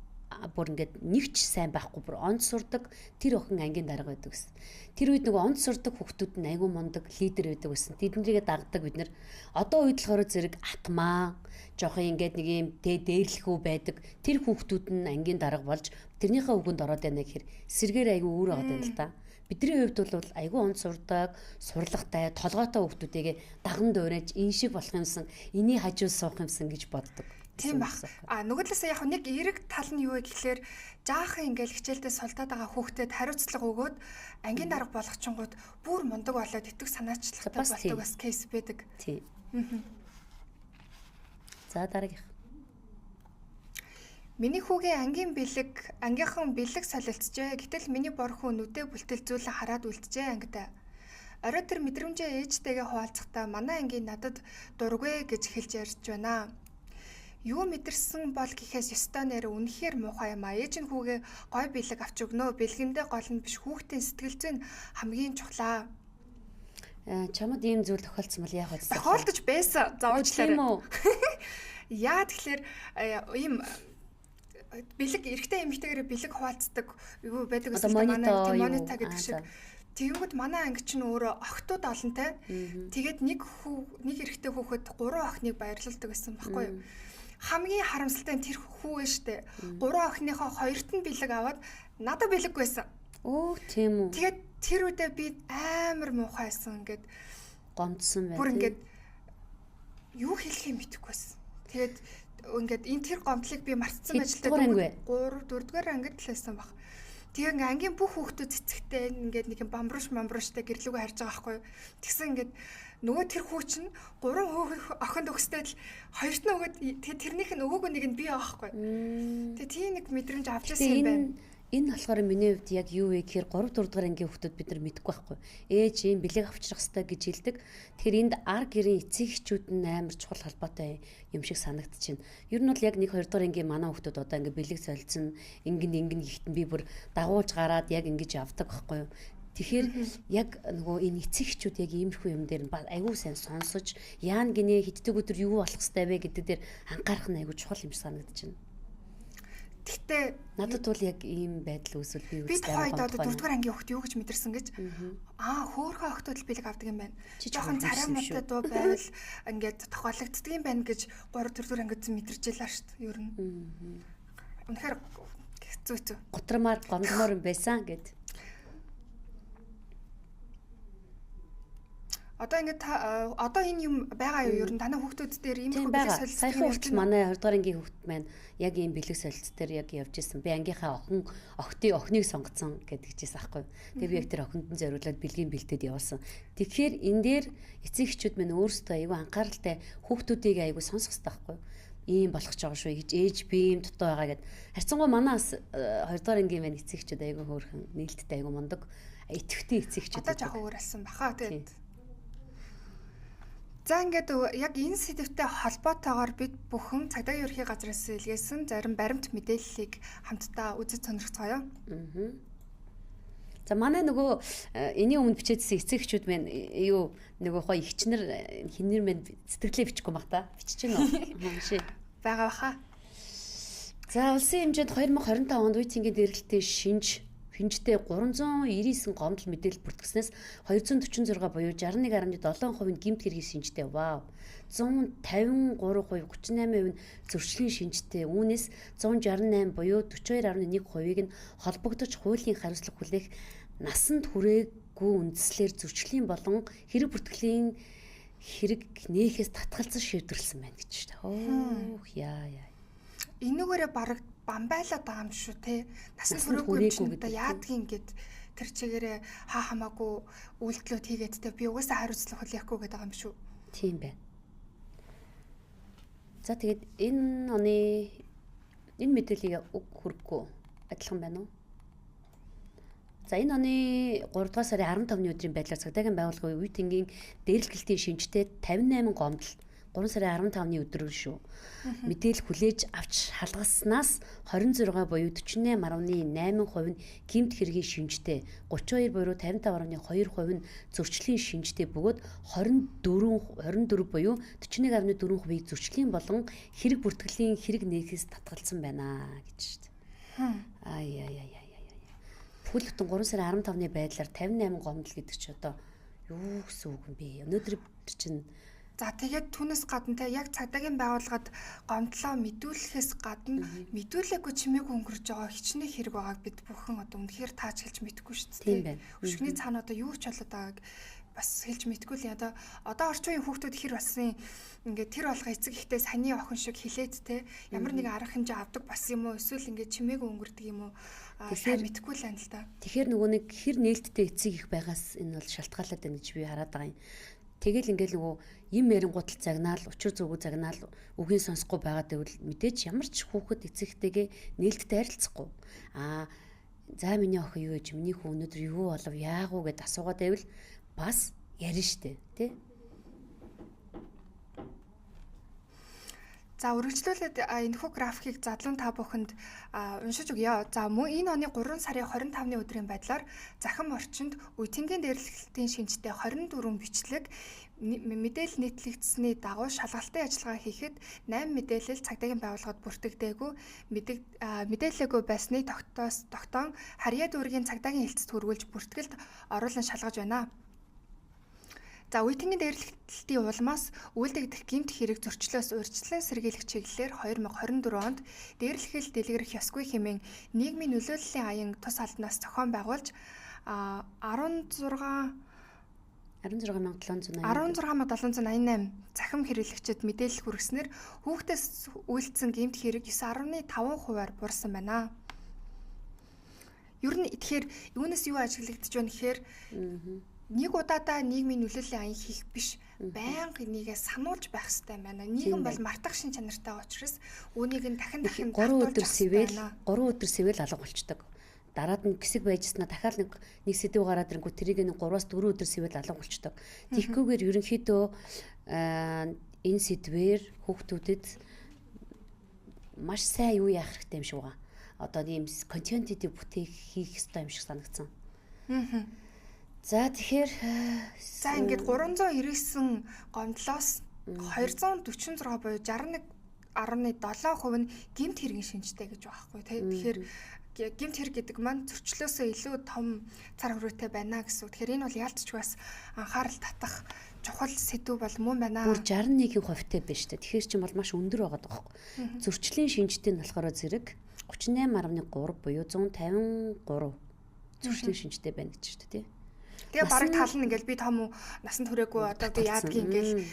бүр ингээд нэг ч сайн байхгүй бүр онд сурдаг тэр охин ангийн дарга байдаг гэсэн. Тэр үед нөгөө онд сурдаг хүүхдүүд нь айгүй мундаг лидер байдаг гэсэн. Тэднэрийгээ дагдаг бид нэр. Одоо үед болохоор зэрэг атмаа жоохон ингээд нэг юм дээрлэхүү байдаг. Тэр хүүхдүүд нь ангийн дарга болж тэрнийхээ үгэнд ороод байна гэхээр сэргээр айгүй өөр байгаад байна л та. Бидний хувьд бол айгүй онд сурдаг, сурлагатай, толгойтой хүүхдүүдийг даган дуурайж энэ шиг болох юмсан, энэний хажуу суух юмсан гэж боддог. Тийм баг. А нөгөө талаасаа яг нэг эерэг тал нь юу вэ гэхлээр жаахан ингээл хичээлдээ султаад байгаа хүүхдэд хариуцлага өгөөд ангийн дарга болгочингууд бүр мундаг болоод итгэх санаачлагтай болдог бас кейс байдаг. Тийм. За дараагийнх. Миний хүүгийн ангийн бэлэг, ангийнхан бэлэг солилцжээ. Гэтэл миний бор хүү нүдэ бүлтэл зүйлэн хараад үлджээ ангидаа. Орой тэр мэдрэмжээ ээжтэйгээ хуваалцахдаа манай ангийн надад дургүй гэж хэлж ярьж байна. Юу мэдэрсэн бол гэхээс ёстой нэр үнэхээр муухай юм а. Ээж нь хүүгээ гой бэлэг авч өгнө. Бэлгэндээ гол нь биш, хүүхдийн сэтгэл зүйн хамгийн чухлаа. Чамд ийм зүйл тохиолдсон бол яах вэ? Тохиолдож байсан. Заавчлаарай. Тийм үү? Яа тэгэхээр ийм бэлэг эрэгтэй эмэгтэйгээрээ бэлэг хуваалцдаг юу байдаг гэсэн манай монита гэдэг шиг. Тэгэнгүүт манай анги чинь өөрөө охтууд олонтой. Тэгээд нэг хүү нэг эрэгтэй хүүхэд 3 охиныг баярлалдаг гэсэн баггүй юу? Хамгийн харамсалтай нь тэр хүү ээ штэ. 3 охиныхоо хоёрт нь бэлэг аваад надад бэлэггүй байсан. Өө тийм үү. Тэгээд тэр үедээ би амар муухайсан ингээд гомдсон байна. Бүр ингээд юу хэлхээ мэдэхгүй байсан. Тэгээд ингээд энэ тэр гомдлыг би мартсан байж л та 3 4 дугаар ангид л байсан баг. Тэгээ ингээ ангийн бүх хүүхдүүд цэцэгтэй ингээд нэг юм бамбруш мамбруштай гэрлүүгээ харж байгаа байхгүй юу. Тэгсэн ингээд нөгөө тэр хүү чинь 3 охинд өгстэй л хоёрт нь өгөөд тэгээ тэрнийх нь өгөөгүй нэг нь би байгаа байхгүй. Тэгээ тийм нэг мэдрэмж авч ирсэн юм байна. Энэ болохоор миний хувьд яг юу вэ гэхээр 3 4 дугаар ангийн хүүхдүүд бид нар мэдэхгүй байхгүй. Ээж ийм бэлэг авчрах ёстой гэж хэлдэг. Тэгэхээр энд ар гэрийн эцэг эхчүүд нь амар чухал холбоотой юм шиг санагдчихэв. Ер нь бол яг 1 2 дугаар ангийн манай хүүхдүүд одоо ингээ бэлэг солилцсон, ингэн ингэн гэхдээ би бүр дагуулж гараад яг ингэж явдаг байхгүй юу. Тэгэхээр яг нөгөө энэ эцэг эхчүүд яг иймэрхүү юм дээр айгүй сайн сонсож яана гинэ хэддэг өдөр юу болох ёстой вэ гэдэг дээр анхаарах нь айгүй чухал юм шиг санагдчихэв. Гэхдээ надад бол яг ийм байдал үүсвэл би үзсэн. Би тухайд одоо 4 дугаар ангийн хүүхд юу гэж мэдэрсэн гэж хөөхөн охтууд л бэлэг авдаг юм байна. Жохон царай муутай дуу байвал ингээд тохиолагддаг юм байна гэж 3 4 дугаар ангид мэдэрч ялаа шүү дээ. Ер нь. Үнэхээр хэцүү хэцүү. Гутрамаар гомдмоор юм байсан гэд. Одоо ингээд одоо энэ юм байгаа юу? Ер нь танай хүүхдүүд дээр ийм бэлэг солилцсон. Саяхан хүртэл манай 2 дугаар ангийн хүүхд маань яг ийм бэлэг солилцол дээр яг явж исэн. Би ангийнхаа охин охиныг сонгоцсон гэдэг чийсэн аахгүй. Тэгээ би яг тэр охинд нь зориулаад бэлгийн бэлдээд явуулсан. Тэгэхээр энэ дээр эцэг эхчүүд маань өөрсдөө айгүй анхааралтай хүүхдүүдийг айгүй сонсох хэрэгтэй аахгүй. Ийм болох ч байгаа шүү гэж ээж би ийм дутуу байгаа гэд. Харьцангуй манаас 2 дугаар ангийн маань эцэг эхчүүд айгүй хөөрхөн нээлттэй айгүй мундаг идэвхтэй эцэг эхчүүд. Одоо жоохон өөр болсон баха. Тэгээд За ингээд яг энэ сэдвтэй холбоотойгоор бид бүхэн цагдаагийн ерхий газраас илгээсэн зарим баримт мэдээллийг хамтдаа үзэж сонирхцгаая. За манай нөгөө энэний өмнө бичээдсэн эцэг эхчүүд маань юу нөгөө хоо эгчнэр хиннэр маань сэтгэлээ бичихгүй бах та. Бичиж гин үү? Ши. Байгаа баха. За улсын хэмжээнд 2025 онд үе цэнгийн дэргэлтийн шинж хинжтэй 399 гомдол мэдээлэл бүртгэснээс 246 буюу 61.7% нь гэмт хэргийн шинжтэй. Вау. 153% 38% нь зөрчлийн шинжтэй. Үүнээс 168 буюу 42.1%-ийг нь холбогдож хуулийн хариуцлага хүлээх насанд хүрээгүй үндслээр зөрчлийн болон хэрэг бүртгэлийн хэрэг нээхээс татгалзан шийдвэрлсэн байна гэж шүү дээ. Хөөх яа яа. Энүүгээрээ бараг бамбайлаад байгаа юм шүү те. Насанд хүрээгүй юм чинь яадгийн ингээд тэр чигээрээ хаа хамаагүй үйлдэлүүд хийгээд те би угаасаа хариуцлага хүлээхгүй гэдэг байгаа юм шүү. Тийм байна. За тэгээд энэ оны энэ мэдээллийг үг хүргэхгүй адилхан байна уу? За энэ оны 3 дугаар сарын 15-ны өдрийн байдлаар цагдаагийн байгууллагын үе тэнгийн дээрлэхэлтийн шинжтэй 58 гомдол 3 сарын 15-ны өдөр шүү. Мэдээлэл хүлээж авч шалгаснаас 26 буюу 48.8% нь гэмт хэргийн шинжтэй, 32 буюу 55.2% нь зөрчлийн шинжтэй бөгөөд 24 буюу 41.4%-ийг зөрчлийн болон хэрэг бүртгэлийн хэрэг нээхээс татгалзсан байна гэж шүү дээ. Ай яй яй яй яй. Бүхэл бүтэн 3 сарын 15-ны байдлаар 58 гомдол гэдэг чи одоо юу гэсэн үг юм бэ? Өнөөдөр чинь За тэгээд түүнээс гадна те яг цагдаагийн байгууллагад гомдлоо мэдүүлэхээс гадна мэдүүлээгүй чимээгүй өнгөрж байгаа хичнээн хэрэг байгааг бид бүхэн одоо үнэхээр тааж хэлж мэдэхгүй шүү дээ. Өшгөний цаана одоо юу ч болоод байгааг бас хэлж мэдэхгүй л одоо орчин үеийн хүүхдүүд хэр болсон ингээд тэр болго эцэг ихтэй саяны охин шиг хилээд те ямар нэгэн арга хэмжээ авдаг бас юм уу эсвэл ингээд чимээгүй өнгөрдөг юм уу тэгэхээр мэдэхгүй л байна л да. Тэгэхээр нөгөө нэг хэр нээлттэй эцэг их байгаас энэ бол шалтгаалаад байна гэж би хараад байгаа юм. Тэгэл ингээл нөгөө юм ярингууд л загнаал, учир зүгүү загнаал, үгийн сонсохгүй байгаад байвал мэдээж ямар ч хүүхэд эцэгтэйгээ нээлттэй харилцахгүй. Аа за миний охин юу гэж, миний хүү өнөөдөр юу болов, яах уу гэд асуугаад байвал бас ярина штэ, тий? За үргэлжлүүлээд энэхүү графикийг задлан та бүхэнд уншиж өгье. За мөн энэ оны 3 сарын 25-ны өдрийн байдлаар захим орчинд үеийнгийн дээрлэхэлтийн шинжтэй 24 бичлэг мэдээлэл нийтлэгдсэний дагуу шалгалтын ажиллагаа хийхэд 8 мэдээлэл цагдаагийн байгууллагад бүртгэдэггүй мэдээлээгүй байсны тогтоон Харьяа дүүргийн цагдаагийн хэлцэд хүргүүлж бүртгэлд оруулан шалгаж байна. За үеийнгийн дээрлэхэлтийн улмаас үйлдэгдэх гэмт хэрэг зөрчлөөс урьдчилан сэргийлэх чиглэлээр 2024 онд дээрлэхэл дэлгэрэх ёсгүй хэмээн нийгмийн нөлөөллийн аян тус албанаас зохион байгуулж 16788 захим хэрэглэгчид мэдээлэл хүргэснээр хүүхдээс үйлдсэн гэмт хэрэг 9.5%-аар буурсан байна. Ер нь тэгэхээр юунаас юу ажиглагдаж байна гэхээр нэг удаадаа нийгмийн нөлөөллийн аян хийх биш, байнга энийгээ сануулж байх хэрэгтэй байна. Нийгэм бол мартах шин чанартай учраас үүнийг нь дахин дахин 3 өдөр сэвэл 3 өдөр сэвэл алга болчдөг. Дараад нь хэсэг байжснаа дахиад нэг сэдв гараад ирэнгүү тэрийг нэг 3-аас 4 өдөр сэвэл алга болчдөг. Тэгэхгүйгээр ерөнхийдөө энэ сэдвээр хүүхдүүдэд маш сайн юу яах хэрэгтэй юм шиг байгаа. Одоо ийм контентыг бүтээх хийх хэрэгтэй юм шиг санагдсан. За тэгэхээр за ингээд 399 гомдлоос 246 буюу 61.7% нь гэмт хэргийн шинжтэй гэж байгаа хгүй тий. Тэгэхээр гэмт хэрэг гэдэг маань зөрчлөөсөө илүү том цар хүрээтэй байна гэсэн үг. Тэгэхээр энэ бол яалтч бас анхаарал татах чухал сэдв бол мөн байна. Бүр 61% байна шүү дээ. Тэгэхээр чинь бол маш өндөр байгаа байхгүй. Зөрчлийн шинжтэй нь болохоор зэрэг 38.3 буюу 153 зөрчлийн шинжтэй байна гэж шүү дээ тий. Тэгээ бараг тал нь ингээл би том насан туршаагүй одоо би яадгийг ингээл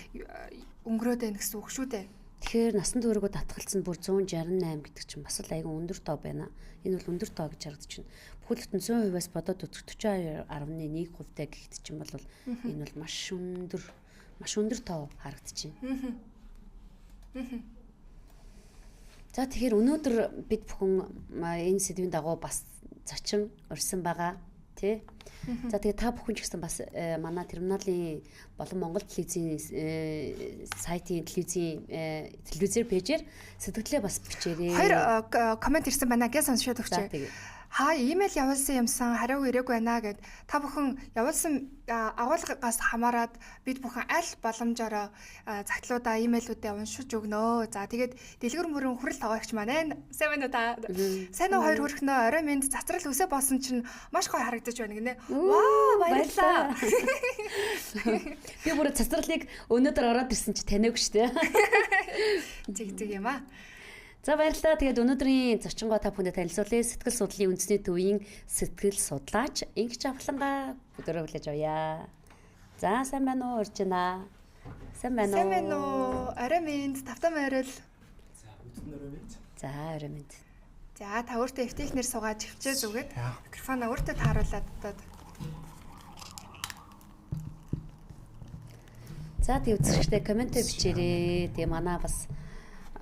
өнгөрөөд байна гэсэн үг шүү дээ. Тэгэхээр насан туршаагүй татгалцсан бүр 168 гэдэг чинь бас л айгүй өндөр тоо байна. Энэ бол өндөр тоо гэж харагдаж байна. Бүхэл бүтэн 100%-аас бодоод үзэх 42.1% таа гэхэд чинь бол энэ бол маш өндөр тоо харагдаж байна. За тэгэхээр өнөөдөр бид бүхэн энэ сэдвийн дагуу бас зочин урьсан байгаа. Тий. За тэгээ та бүхэн ч гэсэн бас манай терминалын болон Монгол телевизийн сайтын телевизийн телевизээр пэйжээр сэтгэлдээ бас бичээрэй. Хоёр коммент ирсэн байна гэж сонсоод өгчээ. Хаа имэйл явуулсан юмсан хариу ирээгүй байна гэд та бүхэн явуулсан агуулгаас хамаарат бид бүхэн аль боломжоор загтлуудаа имэйлүүдээ уншиж өгнө. За тэгээд дэлгэр мөрөн хүрэл тоогооч маань сайн байна уу та? Сайн уу хоёр хөрхнөө орой минь цацрал өсөө болсон чинь маш гоё харагдаж байна гинэ. Вау баярлалаа. Би бүр цацралыг өнөөдөр ороод ирсэн чи таниагүй шүү дээ. Зэг зэг юм аа. За баярлалаа. Тэгээд өнөөдрийн зочингоо та бүхэндээ танилцуулъя. Сэтгэл судлалын үндэсний төвийн сэтгэл судлаач Инх Чавхлангаа бүгдээрээ хүлээж авъя. За сайн байна уу? Урьж байна. Сайн байна уу? Сайн байна уу? Орой минь, тавтан морил. За өдөр орой минь. За орой минь. За та өөртөө эвтэйхнэр суугаад чивчээ зүгээд микрофоноо өөртөө тааруулаад одоо. За тэг үзэгчдээ коммент бичээрэй. Тэгээ манай бас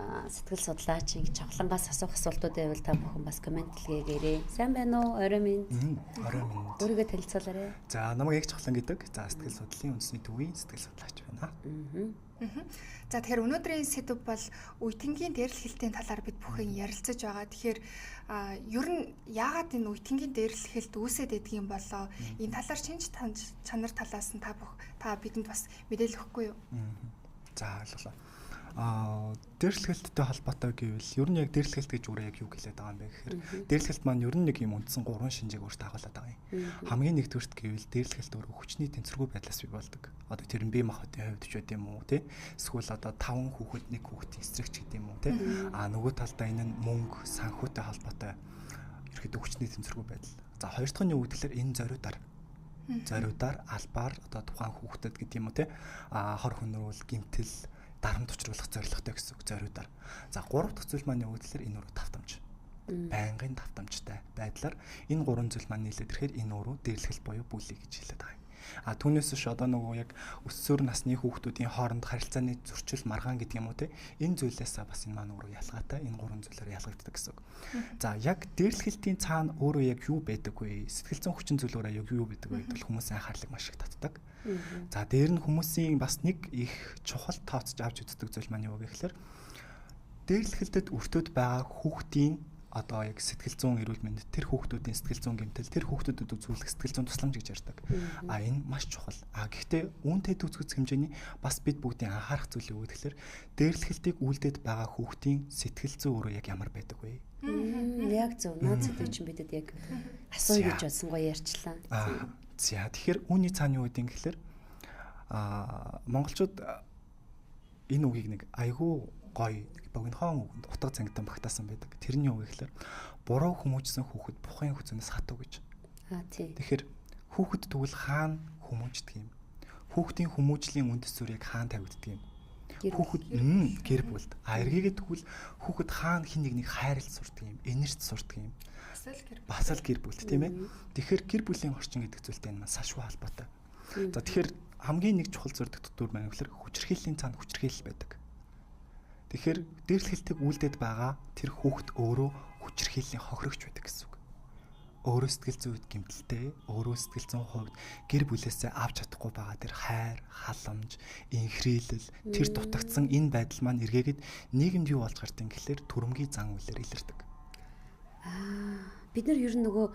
сэтгэл судлаач Инх Чавхлангаас асуух асуултууд байвал та бүхэн бас комментлээгээрэй. Сайн байна уу? Орой минь. Орой минь. Өөрийгөө танилцуулаарай. За намайг Инх Чавхлан гэдэг. За сэтгэл судлалын үндэсний төвийн сэтгэл судлаач байна. За тэгэхээр өнөөдрийн сэдэв бол үеийнгийн дээрлэхэлтийн талаар бид бүхэн ярилцаж байгаа. Тэгэхээр ер нь яагаад энэ үеийнгийн дээрлэхэлт үүсээд идэх юм болоо? Энэ талаар шинж чанар талаас нь та бидэнд бас мэдээлэл өгөхгүй юу? За ойлголоо. Дээрлэхэлттэй холбоотой гэвэл ер нь яг дээрлэхэлт гэж өөрөө яг юу хэлээд байгаа юм бэ гэхээр дээрлэхэлт маань ер нь нэг юм үндсэн гурван шинжийг өөртөө агуулдаг байгаа юм. Хамгийн нэгдүгüрт гэвэл дээрлэхэлт өөрөө хүчний тэнцвэргүй байдлаас бий болдог. Одоо тэр нь бие махбодын хувьд ч байд юм уу те? Эсвэл одоо 5 хүүхэд нэг хүүхдийн эсрэг ч гэдэг юм уу те? А нөгөө талдаа энэ нь мөнгө, санхүүтэй холбоотой ерөөхдөө хүчний тэнцвэргүй байдал. За хоёр дахь нь юу гэхээр энэ зориудаар албаар одоо тухайн хүүхдэд гэдэг юм уу те? А хор хөнөрүүл, гэмтэл дарамт учруулах зорилготой гэсэн үг зориудаар. За гурав дахь зүйл маань юу гэхээр энэ өөрөө тавтамж. Байнгын тавтамжтай байдлаар энэ гурван зүйл маань нийлээд ирэхээр энэ өөрөө дээрлэхэл буюу бүлий гэж хэлээд байгаа юм. А түүнээс биш одоо нөгөө яг өсвөр насны хүүхдүүдийн хооронд харилцааны зөрчил маргаан гэдэг юм уу те. Энэ зүйлээсээ бас энэ маань өөрөө ялгаатай. Энэ гурван зүйлээр ялгагддаг гэсэн үг. За яг дээрлэхэлтийн цаана өөрөө яг юу байдаг вэ? Сэтгэл зүйн хүчин зүйл өөрөө яг юу байдаг вэ гэдэг бол хүмүүсийн анхаарлыг маш их татдаг. За дээр нь хүмүүсийн бас нэг их чухал тооцож авч үздэг зүйл маань юу гэхээр дээрлэхэлтэд өртөөд байгаа хүүхдийн одоо яг сэтгэл зүйн эрүүл мэнд, тэр хүүхдүүдийн сэтгэл зүйн гэмтэл, тэр хүүхдүүдэд үзүүлэх сэтгэл зүйн тусламж гэж ярьдаг. А энэ маш чухал. А гэхдээ үүнтэй төвцгөц хэмжээний бас бид бүгдийн анхаарах зүйл юу гэхээр дээрлэхэлтийг үйлдээд байгаа хүүхдийн сэтгэл зүй өөрөө яг ямар байдаг вэ? Яг зөв. Наад сэдв чинь бидэд яг асууя гэж бодсон гоё ярьчлаа. За тэгэхээр үүний цаана юу гэдэг юм гэхээр монголчууд энэ үгийг нэг айгүй гоё богинохон үгэнд утга зангидан багтаасан байдаг. Тэр нь юу гэхээр буруу хүмүүжсэн хүүхэд бухын хүзүүнээс хатуу гэж. Аа тий. Тэгэхээр хүүхэд тэгвэл хаана хүмүүждэг юм? Хүүхдийн хүмүүжлийн үндэс суурь яг хаана тавигддаг юм? Хүүхэд гэр бүлд. А эргээгээд тэгвэл хүүхэд хаана хин нэг нэг хайрлж сурдаг юм, энерт сурдаг юм. Бас л гэр бүлд тийм ээ. Тэгэхээр гэр бүлийн орчин гэдэг зүйлтэй энэ маань салшгүй холбоотой. За тэгэхээр хамгийн нэг чухал зурдаг дүр маань гэхээр хүчирхийллийн цаана хүчирхийлэл байдаг. Тэгэхээр дээрлэхэлтийг үйлдээд байгаа тэр хүүхэд өөрөө хүчирхийллийн хохирогч байдаг гэсэн үг. Өөрөө сэтгэл зүйн үед гэмтэлтэй, өөрөө сэтгэл зүйн хувьд гэр бүлээсээ авч чадахгүй байгаа тэр хайр, халамж, инхрийлэл, тэр дутагдсан энэ байдал маань эргээгээд нийгэмд юу болж гардаг юм гэхлээр төрөмгийн зан үйлээр илэрдэг. Бид нар ер нь нөгөө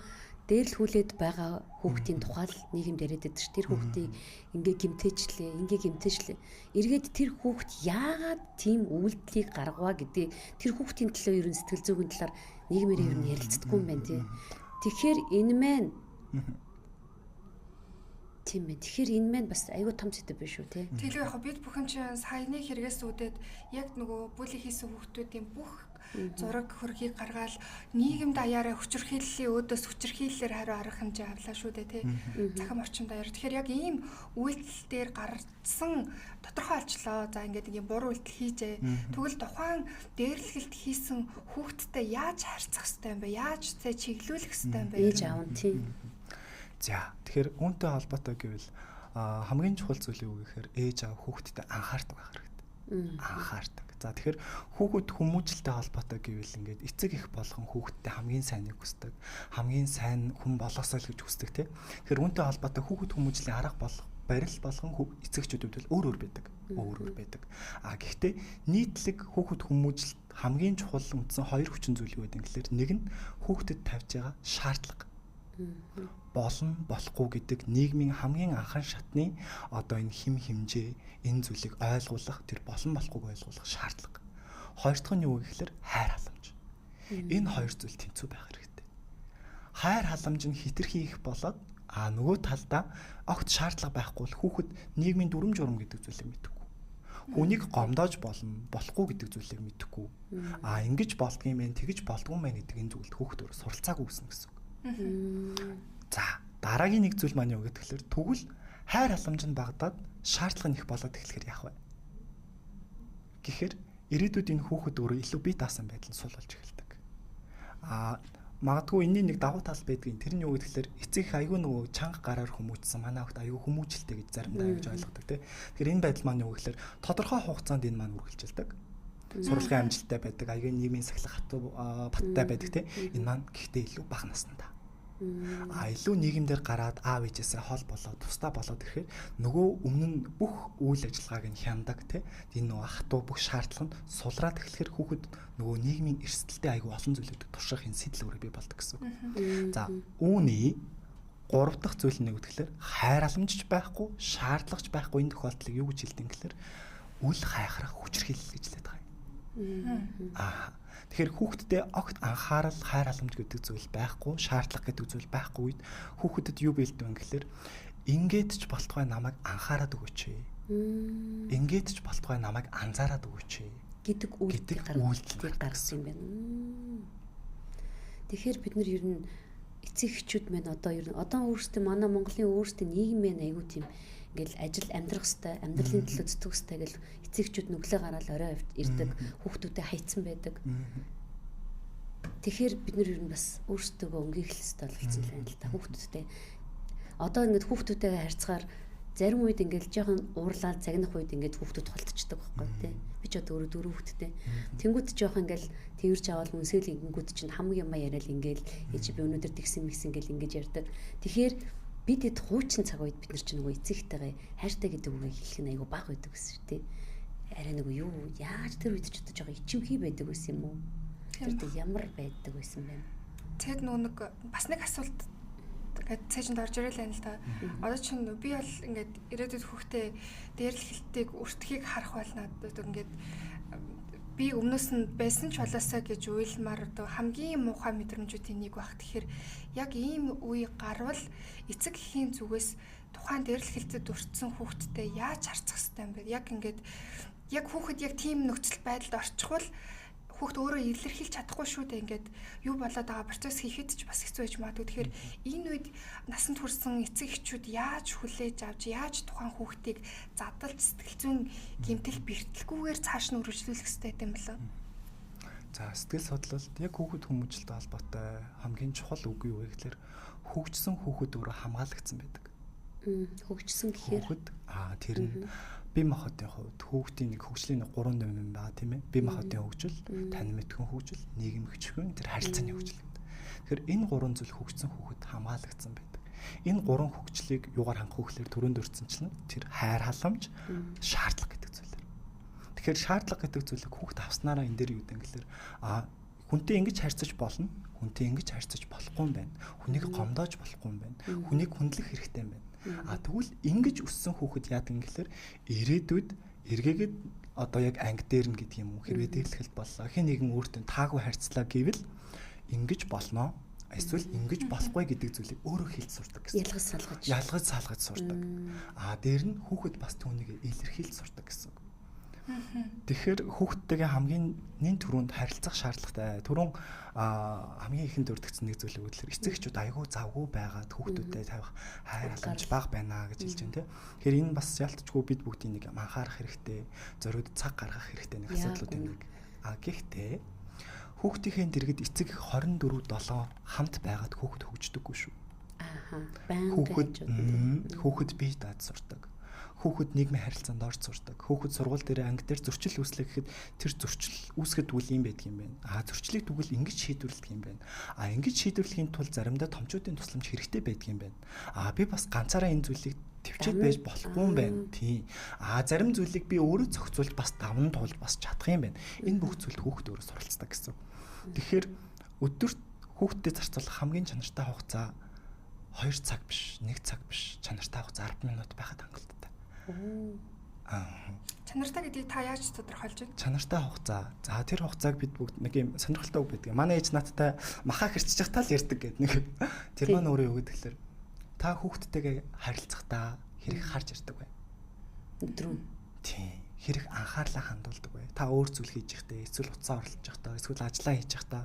дээрлэхүүлээд байгаа хүүхдийн тухай л нийгэмд яриад байдаг ш. Тэр хүүхдийг ингээ гэмтээчлээ, ингээ гэмтээчлээ. Эргээд тэр хүүхд яагаад тийм үйлдэлийг гаргаваа гэдгийг тэр хүүхдийн төлөө ер нь сэтгэл зүйн талаар нийгмээр ер нь ярилцдаггүй юм байна тий. Тэгэхээр энэ мэн тийм ээ. Тэгэхээр энэ мэн бас айгүй том сэдв биш үү тий. Тэгэлгүй яг бид бүхэн чинь саяны хэрэгээс үүдээд яг нөгөө бүлэг хийсэн хүүхдүүдийн бүх зураг хөргийг гаргаал нийгэм даяараа хүчирхийллийн өөдөөс хүчирхийллээр хариу арга хэмжээ авлаа шүү дээ тий. Цахим орчин даяар. Тэгэхээр яг ийм үйлдэл дээр гарсан тодорхой олчлоо. За ингээд ийм буруу үйлдэл хийжээ. Тэгвэл тухайн дээрлэхэлт хийсэн хүүхдтэй яаж харьцах ёстой юм бэ? Яаж цай чиглүүлэх ёстой юм бэ? Ээж аав нь тий. За тэгэхээр үүнтэй холбоотой гэвэл хамгийн чухал зүйл юу гэхээр ээж аав хүүхдтэй анхаардаг байх хэрэгтэй. Анхаардаг. За тэгэхээр хүүхэд хүмүүжлэлтэй холбоотой гэвэл ингээд эцэг их болгон хүүхэдтэй хамгийн сайныг хүсдэг. Хамгийн сайн хүн болгосоо л гэж хүсдэг тий. Тэгэхээр үүнтэй холбоотой хүүхэд хүмүүжлийн арга болох барил болгон эцэгчүүдэд бол өөр өөр байдаг. Өөр өөр байдаг. А гэхдээ нийтлэг хүүхэд хүмүүжил хамгийн чухал үндсэн хоёр хүчин зүйл юу гэдэг юм гэхээр нэг нь хүүхдэд тавьж байгаа шаардлага. Болно болохгүй гэдэг нийгмийн хамгийн анхан шатны одоо энэ хим хэмжээ энэ зүйлийг ойлгуулах тэр болон болохгүйг ойлгуулах шаардлага. Хоёр дахь нь юу гэхээр хайр халамж. Энэ хоёр зүйл тэнцүү байх хэрэгтэй. Хайр халамж нь хитрхи их болоод нөгөө талдаа огт шаардлага байхгүй бол хүүхэд нийгмийн дүрм журам гэдэг зүйлийг мэдэхгүй. Хүнийг гомдоож болно, болохгүй гэдэг зүйлийг мэдэхгүй. Ингэж болдгийм байх, тэгэж болдгоо юм байна гэдэг энэ зүйлд хүүхэд өөр суралцаагүй үснэ гэсэн үг. За дараагийн нэг зүйл маань юу гэхээр тэгвэл хайр халамж нь багадаад шаардлага нь их болоод эхлэхээр яах вэ? Гэхээр ирээдүйд энэ хүүхэд өөрөө илүү бие даасан байдал нь сул болж эхэлдэг. Магадгүй энэний нэг давуу тал байдгийг тэр нь юу гэхээр эцэг их айгүй нөгөө чанга гараар хүмүүжсэн манай хүүхд айгүй хүмүүжлтэй гэж заримдаа гэж ойлгодог тий. Тэгэхээр энэ байдал маань юу гэхээр тодорхой хугацаанд энэ маань үргэлжилдэг. Сурлагын амжилттай байдаг, айгүй нийгмийн сахилга хатуу баттай байдаг тий. Энэ маань гэхдээ илүү бага наснда. Илүү нийгэмдэр гараад аав ээжээсээ хол болоод тусдаа болоод ирэхээр нөгөө өмнө нь бүх үйл ажиллагааг нь хяндаг тий. Энэ нөгөө хатуу бүх шаардлага нь сулраад эхлэхээр хүүхэд нөгөө нийгмийн эрсдэлтэй айгүй олон зүйлүүдийг турших энэ сэтэл өөрөө бий болдог гэсэн үг. За үүний гурав дахь зүйл нь юу гэхээр хайр халамжч байхгүй, шаардлагач байхгүй энэ тохиолдлыг юу гэж хэлдэг юм гэхээр үл хайхрах хүчирхийлэл гэж хэлээд байгаа юм. Тэгэхээр хүүхдтэй огт анхаарал, хайр халамж гэдэг зүйл байхгүй, шаардлага гэдэг зүйл байхгүй үед хүүхдэд юу бэлдэв юм гэхээр ингээд ч болтугай намайг анхаарад өгөөч. Ингээд ч болтугай намайг анзаараад өгөөч гэдэг үйлдэл гаргасан юм байна. Тэгэхээр бид нар ер нь эцэг эхчүүд маань одоо ер нь одоо өөрсдөө манай Монголын өөрсдөө нийгэм маань айгүй тийм ингээл ажил амьдрах хэвээр амьдралын төлөө зүтгэх хэвээр гэл эцэгчүүд нүглээ гараал орой ирдэг, хүүхдүүдэд хайцсан байдаг. Тэгэхээр бид нар ер нь бас өөрсдөө өнгийх хэвээр болцсон л байна л та хүүхдүүдтэй. Одоо ингээд хүүхдүүдтэйгээ харьцахаар зарим үед ингээд жоохон уурлаад загнах үед ингээд хүүхдүүд холтчдаг байхгүй тий. Би ч одоо өөрөө дөрөв хүүхэдтэй. Тэнгүүд жоохон ингээд тэрж аваад үнсэл ингэнгүүд чинь хамаг юм яриад ингээд ээж би өнөөдөр тэгсэн мэгсэн гэл ингэж ярьдаг. Тэгэхээр бид хэд хуучин цаг үед бид нар чинь нөгөө эцэгтэйгээ хайртай гэдэг үгийг хэлэх нь айгүй бага байдаг гэсэн шүү дээ. Арай нөгөө юу яаж тэр үед ч одоо жоохон ичимхий байдаг байсан юм уу? Тэр үед ямар байдаг байсан бэ? Тэгэд нөгөө нэг бас нэг асуулт ингээд цээжинд орж ирэл байна л да. Одоо чинь би бол ингээд ирээдүйд хүүхдээ дээрлэхэлтийг өртөхийг харах бол надад ингээд би өмнөөс нь байсан ч болоосаа гэж уйлмаар одоо хамгийн муухай мэдрэмжүүдийн нэг баг. Тэгэхээр яг ийм үе гарвал эцэг эхийн зүгээс тухайн дээрлэхэлтэд өртсөн хүүхэдтэй яаж харьцах ёстой юм бэ? Яг ингээд яг хүүхэд яг тийм нөхцөл байдалд орчихвол хүүхд өөрөө илэрхийлж чадахгүй шүү дээ. Ингээд юу болоод байгаа процесс хийхэд ч бас хэцүү байж магадгүй. Тэгэхээр энэ үед насанд хүрсэн эцэг эхчүүд яаж хүлээж авч, яаж тухайн хүүхдийг задалж сэтгэл зүйн гэмтэл бэртэлгүйгээр цааш нь үргэлжлүүлэх ёстой юм бэлээ. За, сэтгэл судлалд яг хүүхэд хүмүүжлэлтэй холбоотой хамгийн чухал үг юу вэ гэхээр хөгжсөн хүүхэд өөрөө хамгаалагдсан байдаг. Хөгжсөн гэхээр хүүхэд тэр нь бие махбодын хувьд хүүхдийн нэг хөгжлийн нэг 3 юм байгаа тийм ээ. Бие махбодын хөгжил, танин мэдхүйн хөгжил, нийгэмхчхэн тэр харилцааны хөгжил гэдэг. Тэгэхээр энэ гурван зүйл хөгжсөн хүүхэд хамгаалагдсан байдаг. Энэ гурван хөгжлийг юугаар хангах вэ гэхээр түрүүнд өртсөнчлэн тэр хайр халамж, шаардлага гэдэг зүйлээр. Тэгэхээр шаардлага гэдэг зүйлийг хүүхд авснараа энэ дээр юу гэдэг гэхээр хүнтэй ингэж харьцаж болно, хүнтэй ингэж харьцаж болохгүй юм байна. Хүнийг гомдоож болохгүй юм байна. Хүнийг хүндлэх хэрэгтэй юм байна. Тэгвэл ингэж өссөн хүүхэд яадаг юм гэхээр ирээдүйд эргээгээд одоо яг анги дээр нь гэдэг юм уу хэрвээ дээрлэхэлт боллоо хэн нэгэн өөртөө таагүй харьцлаа гэвэл ингэж болно эсвэл ингэж болохгүй гэдэг зүйлийг өөрөө хэлж сурдаг гэсэн. Ялгаж салгаж сурдаг. Дээр нь хүүхэд бас түүнийг илэрхийлж сурдаг гэсэн. Тэгэхээр хүүхдтэйгээ хамгийн нэн түрүүнд харилцах шаардлагатай. Түрүүн хамгийн ихэнд дурдгдсан нэг зүйлийг үдлэр эцэг эхчүүд айгүй завгүй байгаад хүүхдүүдэд тавих хайр халамж бага байна гэж хэлж байна те. Тэгэхээр энэ бас ялтчгүй бид бүгдийн нэг анхаарах хэрэгтэй, зориуд цаг гаргах хэрэгтэй нэг асуудлуудын нэг. Гэхдээ хүүхдийнхээ дэргэд эцэг 24/7 хамт байгаад хүүхэд хөгждөггүй шүү. Байнга хүүхэд бие дааж сурдаг. Хүүхэд нийгмийн харилцаанд орж сурдаг. Хүүхэд сургууль дээр анги дээр зөрчил үүслээ гэхэд тэр зөрчил үүсгэхэд үл юм байдаг юм байна. Зөрчлийг тэгвэл ингэж шийдвэрлэдэг юм байна. Ингэж шийдвэрлэхийн тулд заримдаа томчуудын тусламж хэрэгтэй байдаг юм байна. Би бас ганцаараа энэ зүйлийг төвчээд байж болохгүй юм байна. Тийм. Зарим зүйлийг би өөрөө зохицуулж бас даван туулж бас чадах юм байна. Энэ бүх зүйлд хүүхэд өөрөө суралцдаг гэсэн. Тэгэхээр өдөрт хүүхдэд зарцуулах хамгийн чанартай хугацаа 2 цаг биш, 1 цаг биш. Чанартай хугацаа 10 минут байхад хангалттай. Чанартай гэдгийг та яаж тодорхойлж байна? Чанартай хугацаа. За тэр хугацааг бид бүгд нэг юм сонирхолтой үг байдаг. Манай ээж надтай махаа хэрчиж та л ярьдаг гэдэг нэг. Тэр маань өөрөө юу гэдэг тэгэхээр та хүүхдтэйгээ харилцахдаа хэрэг харж ярьдаг бай. Өдрөө. Тийм. Хэрэг анхаарлаа хандуулдаг бай. Та өөр зүйл хийж явахдаа, эсвэл утсаа оролдож явахдаа, эсвэл ажиллаа хийж явахдаа,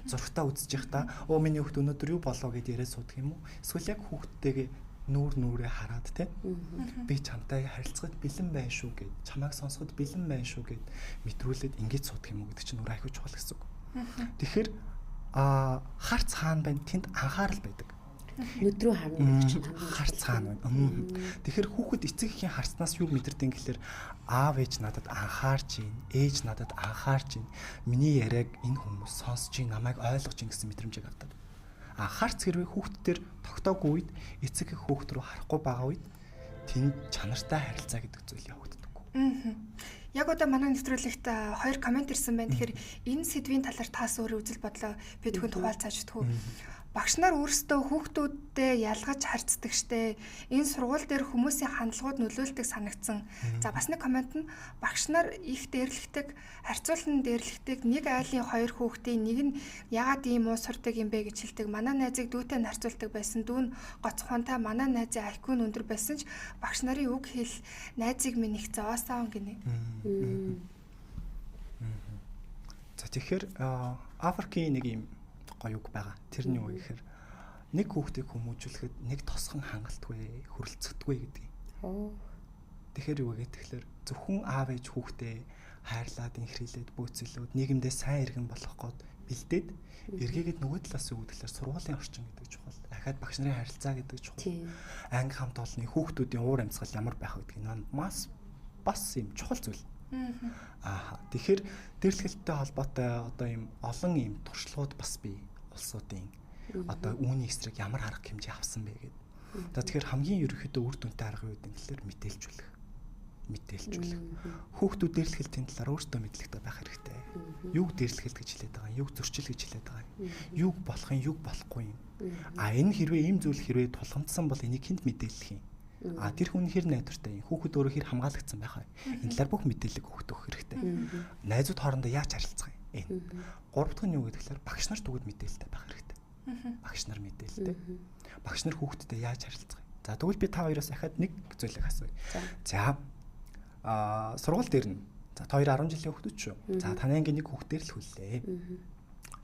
зургтаа үзэж явахдаа, "Оо миний хүүхд өнөөдөр юу болоо" гэд яриад суудаг юм уу? Эсвэл яг хүүхдтэйгээ нүүр нүрээ хараад те би чамтай харилцахад бэлэн байна шүү гэд, чамайг сонсоход бэлэн байна шүү гэд мэдрүүлээд ингэж суудаг юм уу гэдэг чинь өөр айхуу чухал гэсэн үг. Тэгэхээр харц хаана байна тэнд анхаарал байдаг. Нүд рүү харна гэдэг чинь хамгийн харц хаана байна. Тэгэхээр хүүхэд эцэг эхийн харцнаас юу мэдэрдэг гэхэлэр аав ээж надад анхаарч байна, ээж надад анхаарч байна. Миний яриаг энэ хүмүүс сонсож байна, намайг ойлгож байна гэсэн мэдрэмжийг авдаг. Харц хэрвээ хүүхдтэр тогтоогүй үед эцэг их хүүхд рүү харахгүй байгаа үед тэнд чанартай харилцаа гэдэг зүйл явагддаггүй. Яг одоо манай нэвтрүүлэгт 2 коммент ирсэн байна. Тэгэхээр энэ сэдвийн талаар таас өөрөө үзэл бодлоо бид хүн хуваалцааж өгөх үү? Багш нар өөрсдөө хүүхдүүдтэй ялгаж харьцдаг штэ. Энэ сургууль дээр хүмүүсийн хандлагууд нөлөөлдөг санагдсан. За бас нэг коммент нь багш нар их дээрлэхдэг, харьцуулан дээрлэхдэг нэг айлын хоёр хүүхдийн нэг нь ягаад ийм муу сурдаг юм бэ гэж хэлдэг. Манай найзыг дүүтэй нь харьцуулдаг байсан. Дүү нь гоц ухаантай, манай найзын IQ нь өндөр байсан ч багш нарын үг хэл найзыг минь их зовоосоо гинэ. За тэгэхээр Африкийн нэг юм гоё үг байгаа. Тэр нь юу гэхээр нэг хүүхдийг хүмүүжүүлэхэд нэг тосгон хангалтгүй, хүрэлцэхдэггүй гэдэг юм. Тэгэхээр юу вэ гэхээр зөвхөн аав ээж хүүхдээ хайрлаад, инхрийлээд, бөөцөлөөд нийгэмдээ сайн иргэн болох гээд бэлдээд эргээгээд нөгөө талаас юу гэхээр сургуулийн орчин гэдэг чухал. Дахиад багш нарын харилцаа гэдэг чухал. Анги хамт олонны хүүхдүүдийн уур амьсгал ямар байх вэ гэдгийг нь бас юм чухал зүйл. Аа тэгэхээр дэрэлхэлттэй холбоотой одоо ийм олон ийм туршлагууд бас бий улсуудын одоо үүний эсрэг ямар арга хэмжээ авсан бэ гэдэг. За тэгэхээр хамгийн ерөнхийдөө үр дүнтэй арга юу гэдэг нь тэгэхээр мэдээлжүүлэх. Мэдээлжүүлэх. Хүүхдүүд дэрэлхэлтийн талаар өөрсдөө мэдлэгтэй байх хэрэгтэй. Юуг дэрэлхэлт гэж хэлээд байгаа юм, юуг зөрчил гэж хэлээд байгаа юм. Юуг болох юм, юуг болохгүй юм. А энэ хэрвээ ийм зүйл хэрвээ тулгамдсан бол энийг хүнд мэдээлэх юм. А тэр хүн хэр найдвартай юм, хүүхэд өөрөө хэр хамгаалагдсан байх вэ? Энэ талаар бүх мэдээллийг хүүхдэд өгөх хэрэгтэй. Найзууд хоорондоо яаж харилцах юм? Энэ. Гурав дахь нь юу гэдэг вэ? Багш нар түгэд мэдээлэлтэй байх хэрэгтэй. Багш нар мэдээлэлтэй. Багш нар хүүхдтэй яаж харилцах юм? За тэгвэл би та хоёроос ахаад нэг зүйлийг асууя. За сургууль дээр нь за та хоёр 10 жилийн хүүхдүүд шүү. За таны ангийн нэг хүүхдээр л хүллээ.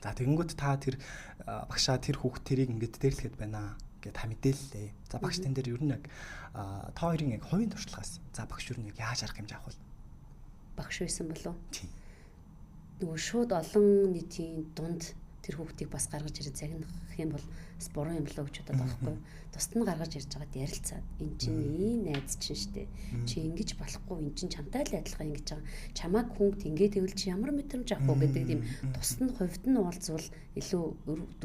За тэгэнгүүт та тэр багшаа тэр хүүхд тэрийг ингээд дээрлэхэд байна гэж та мэдээллээ. За багш тань дээр ер нь яг та хоёрын яг хувийн туршлагаас за багш ер нь яг яаж арга хэмжээ авах вэ? Багш байсан болов уу? Тийм. Нөгөө шууд олон нийтийн дунд тэр хүүхдийг бас гаргаж ирээ загнах юм бол бас буруу юм болоо гэж бодоод байгаа байхгүй юу? Тусад нь гаргаж ирж байгаад ярилцаад эн чинь ийм найз чинь штэ. Чи ингэж болохгүй, эн чинь чамтай л адилхан ингэж байгаа. Чамааг хүн ингээд гэвэл чи ямар мэдрэмж авах вэ гэдэг тийм тусад нь хувьд нь уулзвал илүү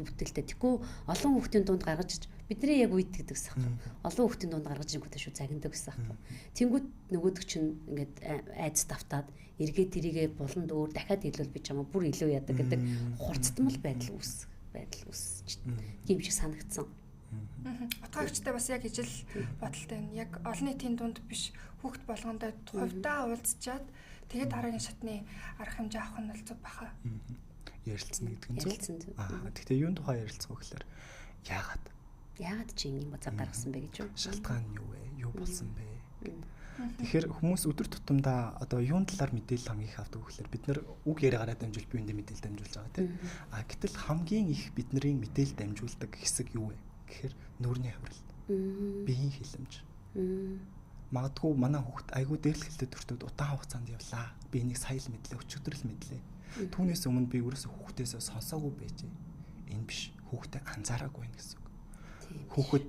бүтээлтэй. Тэгэхгүй олон хүүхдийн дунд гаргаж ирж бидний яг үед гэдэг гэсэн юм. Олон хүүхдийн дунд гаргаж ирэнгүүтээ шүү загнадаг гэсэн юм. Тэнгүүд нөгөөдөг чинь ингээд айц давтаад эргээ тэрийгэ буланд өөр дахиад хэлвэл би чамаа бүр илүү яадаг гэдэг хурцтмал байдал үүсч тийм шиг санагдсан. Утгаа хүчтэй бас яг ижил бодолтой байна. Яг олон нийтийн дунд биш хүүхд болгондоо хувьдаа уулзчаад тэгээд дараагийн шатны арга хэмжээ авах нь бол зөв баха. Ярилцсан гэдэг нь зөв. Аа гэхдээ юун тухай ярилцах вэ гэхээр яагаад чи ийм зав гаргасан бэ гэж юу? Шалтгаан нь юу вэ? Юу болсон бэ? Тэгэхээр хүмүүс өдөр тутамдаа одоо юун талаар мэдээлэл хамгийн их авдаг вэ гэхээр бид нар үг яриагаараа дамжуул би эндээ мэдээлэл дамжуулж байгаа тийм. А гэтэл хамгийн их бидний мэдээлэл дамжуулдаг хэсэг юу вэ гэхээр нүүрний хаврал. Биеийн хилэмж. Магадгүй манай хүүхд айгүй дээрлэхэлтэй төртөөд удаан хугацаанд явлаа. Би энийг сая л мэдлээ, өчигдөр л мэдлээ. Түүнээс өмнө би өөрөөсөө хүүхдээсээ сонсоогүй байжээ. Энэ биш. Хүүхдээ анзаараагүй байх гэсэн үг. Хүүхэд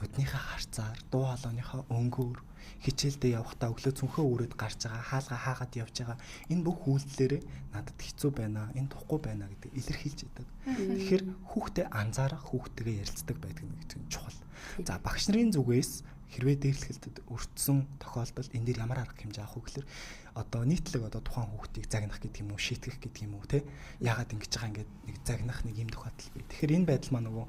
нүднийхээ харцаар, дуу хоолойныхоо өнгөөр хичээлдээ явахдаа өглөө цүнхээ өрөөд гарч байгаа, хаалга хаагаад явж байгаа энэ бүх үйлдэлээрээ надад хэцүү байна, энэ тухгүй байна гэдэг илэрхийлж яадаг. Тэгэхээр хүүхдээ анзаарах, хүүхдтэйгээ ярилцдаг байдаг нь гэдэг нь чухал. За багш нарын зүгээс хэрвээ дээрлэхэлтэд өртсөн тохиолдолд энэ дээр ямар арга хэмжээ авах вэ гэхээр одоо нийтлэг одоо тухайн хүүхдийг загнах гэдэг юм уу, шийтгэх гэдэг юм уу, те яагаад ингэж байгаа ингээд нэг загнах нэг юм тохиолдол бий. Тэгэхээр энэ байдал маань нөгөө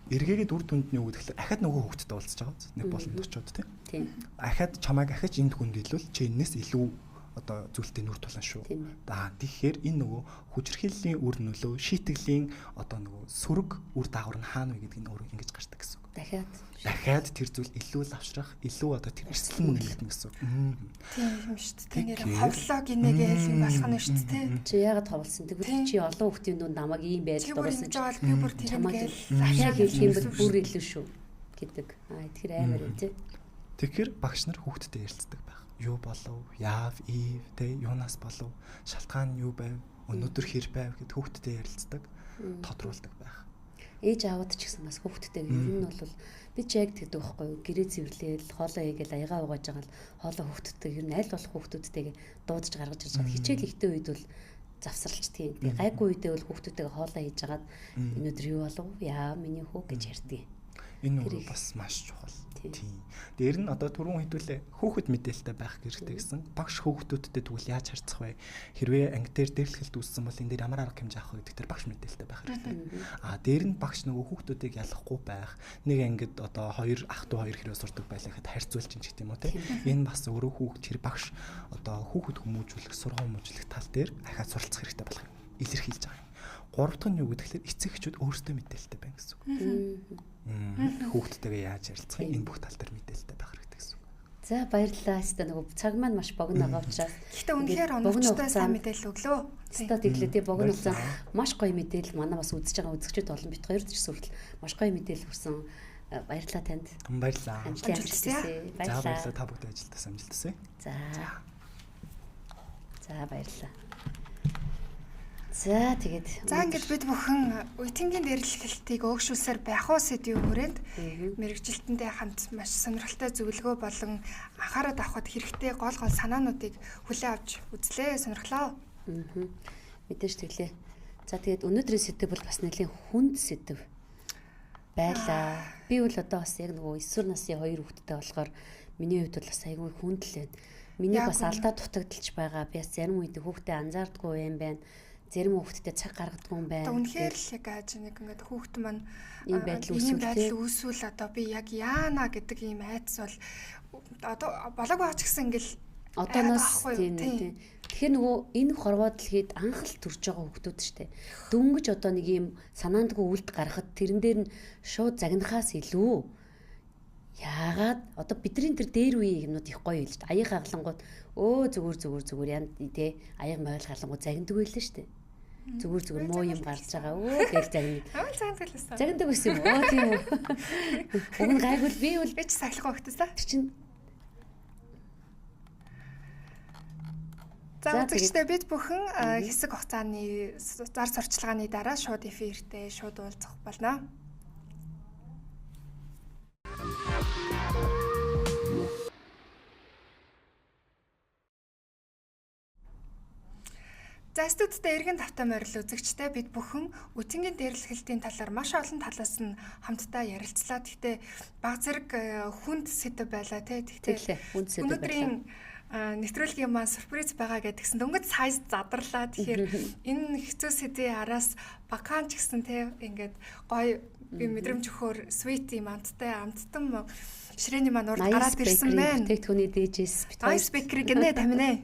эргээгээд үр дүнд нь юу гэхээр ахаад нөгөө хүүхдтэй уулзж байгаа биз нэг болонд очиод тийм. Ахаад чамайг ахиж энд хүнд илүүл чи энэс илүү одоо зүйлтэй нүр тулан шүү. Аа тэгэхээр энэ нөгөө хүчирхийллийн үр нөлөө шийтгэлийн одоо нөгөө сөрөг үр дагавар нь хаана вэ гэдгийг нь өөрөө ингэж гардаг гэсэн үг. Дахиад тэр зүйл илүү лавшрах, илүү одоо тэр эрсдэл мөн нэмэгдэнэ гэсэн үг. Тийм юм шүү дээ. Нэр ховлоо гинэгээл юм болох нь шүү дээ. Чи яагаад ховлсон? Тэгвэл чи олон хүүхдийн дунд намайг ийм байдалд оруулсан. Би бүр тэгнэ гээл дахиад хэлэх юм бол бүр илүү шүү гэдэг. Аа тэгэхээр амар юм тий. Тэгэхээр багш нар хүүхдтэй ярилцдаг байх. Юу болов? Яав, ив, тэ юунаас болов? Шалтгаан нь юу байв? Өнөөдөр хэр байв гэд хүүхдтэй ярилцдаг, тодруулдаг байх. Ээж аавд ч гэсэн бас хүүхдтэй ер нь бол би ч яг тэгдэг байхгүй юу? Гэрээ цэвэрлээл, хоолоо хийгээл аягаа угааж байгаа л хоолоо хүүхдтэй ер нь аль болох хүүхдүүдтэйгээ дуудаж гаргаж ирж байгаа. Хичээл ихтэй үед бол завсралчдгийг. Тэгээ гайгүй үедээ бол хүүхдүүдтэйгээ хоолоо хийж агаад өнөөдөр юу болов? Яа миний хүү гэж ярьдгийг. Энэ өөрөө бас маш чухал. Тийм. Дээр нь одоо түрүүн хэдүүлээ хүүхэд мэдээлэлтэй байх хэрэгтэй гэсэн. Багш хүүхдүүдтэй тэгвэл яаж харьцах вэ? Хэрвээ анги дээр дээрлэхэлт үүссэн бол энэ дээр ямар арга хэмжээ авах вэ гэдэг дээр багш мэдээлэлтэй байх хэрэгтэй. Аа дээр нь багш нөгөө хүүхдүүдийг ялахгүй байх. Нэг ангид одоо хоёр ах トゥ хоёр хэрвээ сурдаг байлаа гэхэд харьцуулж чинь гэх юм уу те. Энэ бас өөрөө хүүхд тэр багш одоо хүүхэд хүмүүжүүлэх, сургууль хүмүүжүүлэх тал дээр ахаад суралцах хэрэгтэй болох юм. Илэрхийлж байгаа юм. Гурав дахь нь юу гэхээр эцэг эхчүүд өөрсдөө мэдээлэлтэй байна гэсэн үг. Хүүхдтэйгээ яаж ярилцах юм энэ бүх тал дээр мэдээлэлтэй байх хэрэгтэй гэсэн үг. За баярлалаа. Хэвээ нөгөө цаг маань маш богино байгаа учраас. Гэхдээ үнэхээр оновчтой сайн мэдээлэл өглөө. Хэвээ тэглээ тий богино хугацаа маш гоё мэдээлэл манай бас үзэж байгаа үзэгчид олон бит хоёр ч хүртэл маш гоё мэдээлэл хүрсэн. Баярлалаа танд. Баярлалаа. Амжилт хүсье. За баярлалаа. Та бүхний ажилдаа амжилт хүсье. За. За баярлалаа. За тэгээд. За ингээд бид бүхэн үеийнгийн дээрлэхэлтийг өөгшүүлсээр байх уу сэдвийн хүрээнд мэргэжилтэндээ хамт маш сонирхолтой зөвлөгөө болон анхаарал авахд хэрэгтэй гол гол санаануудыг хүлээн авч үзлээ, сонирхлоо. Мэдээж тэглээ. За тэгээд өнөөдрийн сэдэв бол бас нэлийн хүнд сэдэв байлаа. Би бол одоо бас яг нөгөө 9 насны хоёр хүүхэдтэй болохоор миний хувьд бол бас айгүй хүнд л байна. Миний бас алдаа дутагдalж байгаа. Би бас зарим үед хүүхдээ анзаардаггүй юм байна. Зарим хүүхдтэй цаг гаргадаггүй юм байна. Үнэхээр л яг ааж нэг ингээд хүүхд маань ийм байдал үүсвэл одоо би яг яана гэдэг ийм айдас бол одоо болоог байгаа ч гэсэн ингээл одооноос тийм тийм. Тэгэхээр нөгөө энэ хорвоо дэлхийд анх л төрж байгаа хүүхдүүд шүү дээ. Дөнгөж одоо нэг ийм санаандгүй үлд гаргахад тэрэн дээр нь шууд загнахаас илүү яагаад одоо бидний тэр дээр үеийн юмнууд их гоё байл шүү дээ. Аяг хаглангууд өө зүгээр зүгээр зүгээр ян тий аяг майл хаглангууд загнадаг байлаа шүү дээ. Зүгээр зүгээр муу юм гарч байгаа өө гэж загна. Аа загнадаг байсан. Загнадаг байсан юм уу тийм үү. Уг нь гайгүй би бол би ч сахилахгүй хөлтөөсөө. Тэр чинь За үзэгчдээ бид бүхэн хэсэг хугацааны зар сурчлагын дараа шууд эфиртээ шууд уулзах болно. За студидтэй эргэн тавтай морил үзэгчдээ бид бүхэн үтэнгийн дээрлэхэлтийн талаар маш олон талаас нь хамтдаа ярилцлаа. Гэхдээ баг зэрэг хүнд сэдэв байлаа тий. Тэгэхдээ хүнд сэдэв байлаа. Өнөөдрийн нэвтрүүлгийн маань сюрприз байгаа гэдгсэн. Дөнгөж сайз задарлаа. Тэгэхээр энэ хэцүү сэдвийн араас бакан ч гэсэн тий ингээд гоё би мэдрэмж өгөхөөр sweet юм амттай амттан ширээний маань урд гараад ирсэн байна. Бүтээгдэхүүний дээжээс бит хоёр Ice Bakery гинэ таминэ.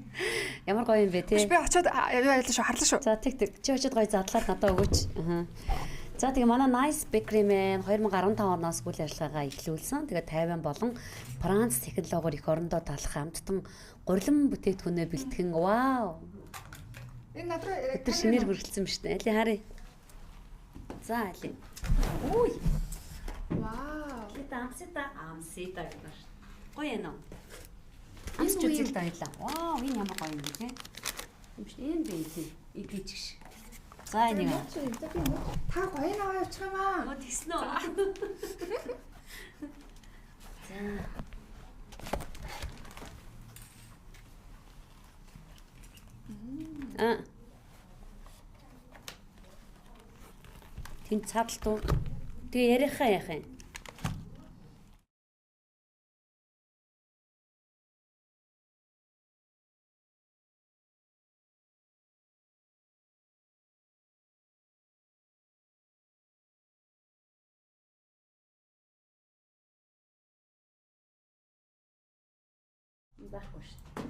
Ямар гоё юм бэ тий. Би очиод юу ялаа шүү харлаа шүү. За тэг тэг. Чи очиод гоё задлаад надад өгөөч. Аа. За тэгээ манай Nice Bakery man 2015 оноос үйл ажиллагаагаа эхлүүлсэн. Тэгээ Тайван болон Франц технологиор их орондоо талах амттан гурилан бүтээгдэхүүнээ бэлтгэн. Вау. Энэ над руу өдөр шинээр хүргэлцсэн биз дээ. Али харъя. За али. Үй. Вау. Тэт амсита амсита гэдэг шүү. Гоё юм уу? Амсч үзэл баялаа. Вау, энэ ямар гоё юм бэ те? Юм шиг энэ бэ тийм. Идэж гш. За энийг. Та гоё наваа явчих юм аа. Оо тэгсэн үү? За. Аа. Тэнд цаадалт уу? Тэгээ яриахаа яах юм? Байхгүй шүү дээ.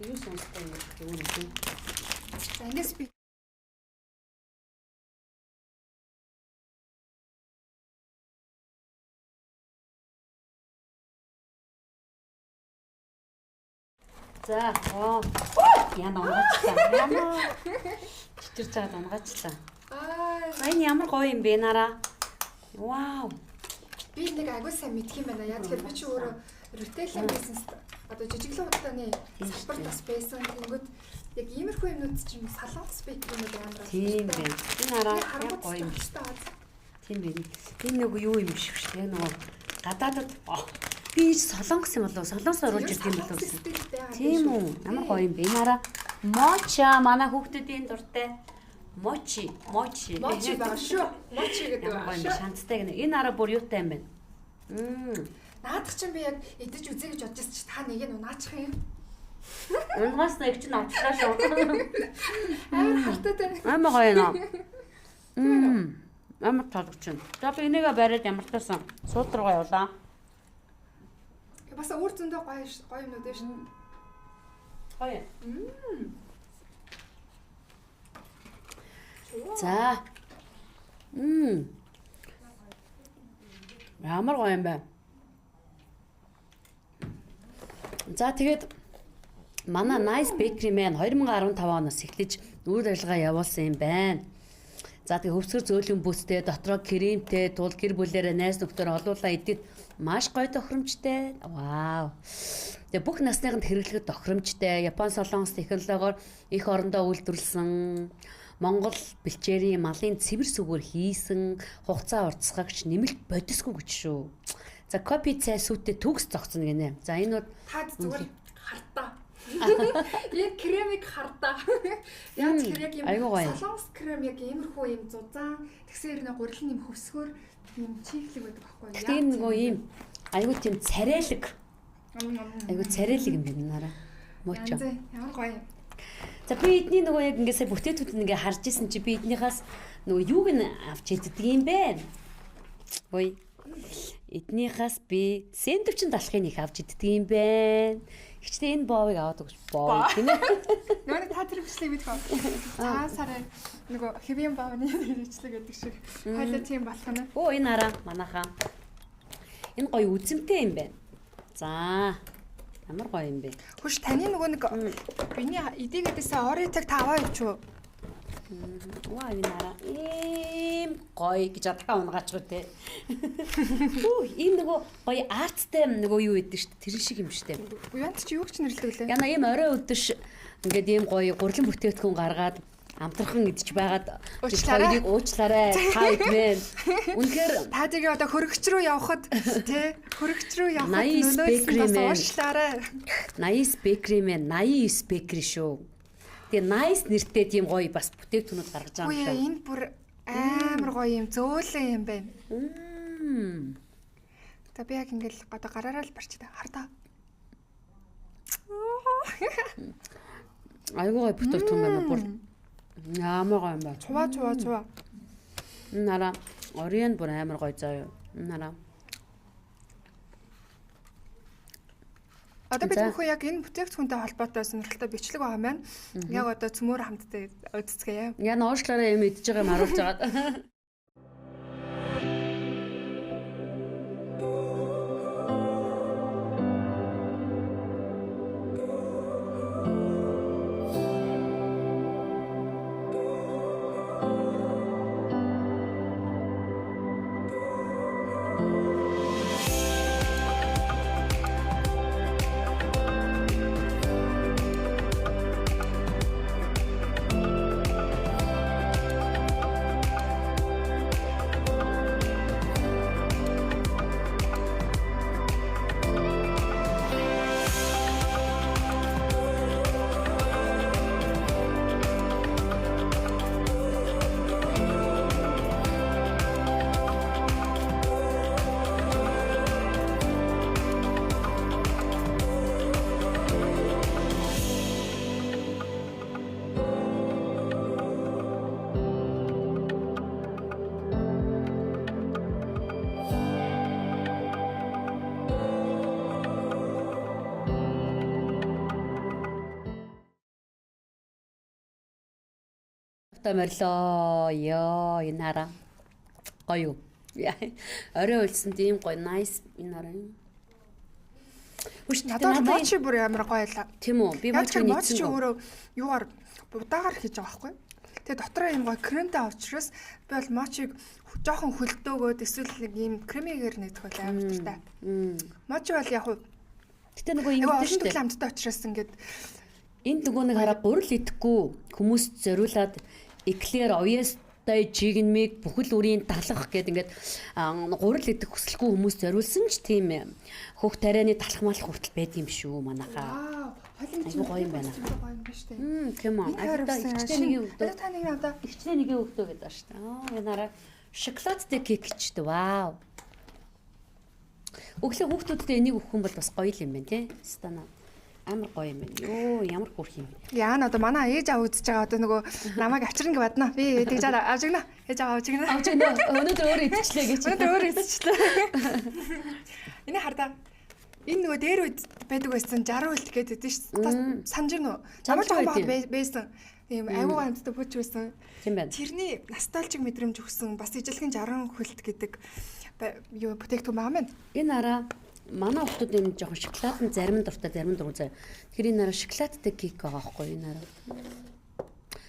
Юу сонсох юм бэ? Юу юм? За энэс би За, оо. Яна унгаачлаа. Яна. Чичирч байгаад унгаачлаа. Аа, Энэ ямар гоё юм бэ нараа. Вау. Би нэг агүй сайн мэдх юм байна. Яа тэгэхээр би чи өөрөө ритейлинг бизнест одоо жижиглэн худалдааны салбарт бас байсан. Тэнгүүд яг иймэрхүү юмнууд чинь Солонгос бейкерүүд амар Тийм байна. Энэ хараа яг гоё юм биш үү? Тийм байна. Энэ нөгөө юу юм биш үү? Яг нөгөө гадаадд би Солонгос юм болов уу? Солонгос оруулж ирдэг юм болов уу? Тийм үү? Ямар гоё юм бэ? Энэ хараа моча манай хүүхдүүдийн дуртай мочи, мочи. Мочи байгаа шүү. Мочи гэдэг байна. Шанттай гэнэ. Энэ хараа бүр юутай юм бэ? Наадах чинь би яг идэж үзье гэж бодож чи та нэг нь унаачих юм. Унгаас нэг чинь авчлаа шүү. Амар хартай тань. Амар гоё наа. Амар таалагдж байна. За би энийгээ бариад ямар ч байсан сууд руугаа явлаа. Бас өөр зөндөө гоё гоё юмнууд байна шүү. Гоё. За. Ямар гоё юм бэ? За тэгээд манай Nice Bakery man 2015 оноос эхлэж үйл ажиллагаа явуулсан юм байна. За тэгээ хөвсгөр зөөлөн бүстэй, дотроо кремтэй, тул гэр бүлээрээ найз нөхдөөр олуулаа идэхэд маш гоё тохиромжтой. Вау. Тэгээ бүх насныханд хэрэглэхэд тохиромжтой. Япон солонгос технологиор их орондоо үйлдвэрлэсэн. Монгол бэлчээрийн малын цэвэр сүгээр хийсэн хугацаа уртсгагч нэмэлт бодисгүй гэж шүү. За кофе цай сүйтэй төгс зогцно гинэ. За энэ бол та зүгээр хартаа. Яг кремик хартаа. Яг тэр яг юм солонгос крем яг иймэрхүү юм зузаан тэгсэн хэрнээ гурилан юм хөвсгөр юм чийглэг байдаг байхгүй юу? Тийм нөгөө ийм айгуу тийм царайлаг. Айгуу царайлаг юм байна нараа. Мочо. Ямар гоё. За би эдний нөгөө яг ингээд сая бүтээтүүд ингээ харж исэн чи би эднийхээс нөгөө юуг нь авч иддэг юм бэ? Ой. Эднийхээс би сэндвичин талхыг их авч иддэг юм бэ. Ихчтэй энэ боовыг аваад өгч боо гинэ. Нөгөө та тэр бичлэг мэдэх үү? Цаан сарын нөгөө хэвийн боовны бичлэг гэдэг шиг. Хойлоо тийм болох нь. Өө энэ хараа манайхаа. Энэ гоё үзэмтэй юм байна. За ямар гоё юм бэ? Хүш таны нөгөө нэг биний эдийгээдээсээ оритог та аваа явчих уу? Ваа энэ хараа ийм гоё гэж адхаа унгаач уу те. Хүү ийм нөгөө гоё арттай нөгөө юу гэдэг шүү дээ. Тэр шиг юм шүү дээ. Юунт чи юу гэж нэрлэдэг лээ? Яна ийм орой өдөш ингээд ийм гоё гурлан бүтээгдэхүүн гаргаад амтрхан идэж байгаад хоёрыг уучлаарай та идмэн. Үнэхээр та тэгээ одоо хөрөгч рүү явхад тий хөрөгч рүү явхад нөлөөлсөн бас уучлаарай. 89 Bakery мэн 89 Bakery шүү. Тэгээ Nice нэртэй тийм гоё бас бүтээгдэхүүнүүд гаргаж байгаа юм шиг. Энэ бүр амар гоё юм зөөлөн юм байна. За би яг ингээл одоо гараараа л барч та хар та. Айгуу гоё бүтээгдэхүүн байна бүр. Ямар гоё юм бэ? Цуваа цуваа цуваа. Нараа Орион бүр амар гоё заа юу. Нараа. Одоо бид бүхэн яг энэ бүтээгдэхүүнтэй холбоотой сонирхолтой бичлэг байгаа маань. Яг одоо цөмөр хамтдаа үзцгээе. Яна уушлаараа юм идэж байгаа юм харуулж байгаад. Морилоо. Йоо, энэ хараа. Гоё юу? Орой үлсэн тийм гоё nice энэ хараа. Хүш надад мочи бүр ямар гоё л. Тийм үү? Би мочи нийцсэн. Мочи өөрөө юугаар будаагаар хийж байгаа байхгүй юу? Тэгээ дотроо юм гоё кремтэй учраас би бол мочиг жоохон хөлдөөгөөд эсвэл нэг юм кремигээр нэгдэх бол амар дуртай. Мочи бол яг уу гэтээ нөгөө ингэдэг шүү дээ. Амттай учраас ингээд энд нөгөө нэг хараа гурил идэхгүй хүмүүс зориулаад эклер оёстой чигнмиг бүхэл үрийн талах гэд ингээд гурил идэх хүсэлгүй хүмүүс зориулсан ч тийм хөх тарианы талах малах хүртэл байд юм шүү манайхаа. Айгуу гоё юм байна. Гоё юм байна шүү дээ. Тийм үү. Айгуу ихчтэй нэгийн өгдөө. Та нэг авдаа. Ихчтэй нэгийн өгдөө гэдэг шүү дээ. Аа энэ хараа шоколадтай кек ч дээ. Вау. Өглөө хүүхдүүдтэй энийг өгөх юм бол бас гоё юм байна тий. Стана. Амар гоё юм байна. Йоо, ямар хөөрх юм бэ? Яана одоо манай ээж аав үзэж байгаа одоо нөгөө намайг авчирна гэж бодно. Би тэгж авч өгнө. Ээж аав авч өгнө. Авч өгнө. Өнөөдөр өөрөө идчихлээ гэж. Өнөөдөр өөрөө идчихлээ. Энийг хардаа. Энэ нөгөө дээр үед байдаг байсан 60 үлт гэдэг дээ шүү дээ. Санаж гин үү? Намайг жоохон бод байсан. Тийм айгуу амттай пүч байсан. Тийм байна. Тэрний ностальжик мэдрэмж өгсөн бас ижилхэн 60 хөлт гэдэг юу бүтээгдэхүүн байгаа мэн. Энэ араа манай хүүхдүүд энэ жоохон шоколад нь зарим дуртай, зарим дургүй заяа. Тэгэхээр энэ араа шоколадтай кек байгаа байхгүй энэ араа.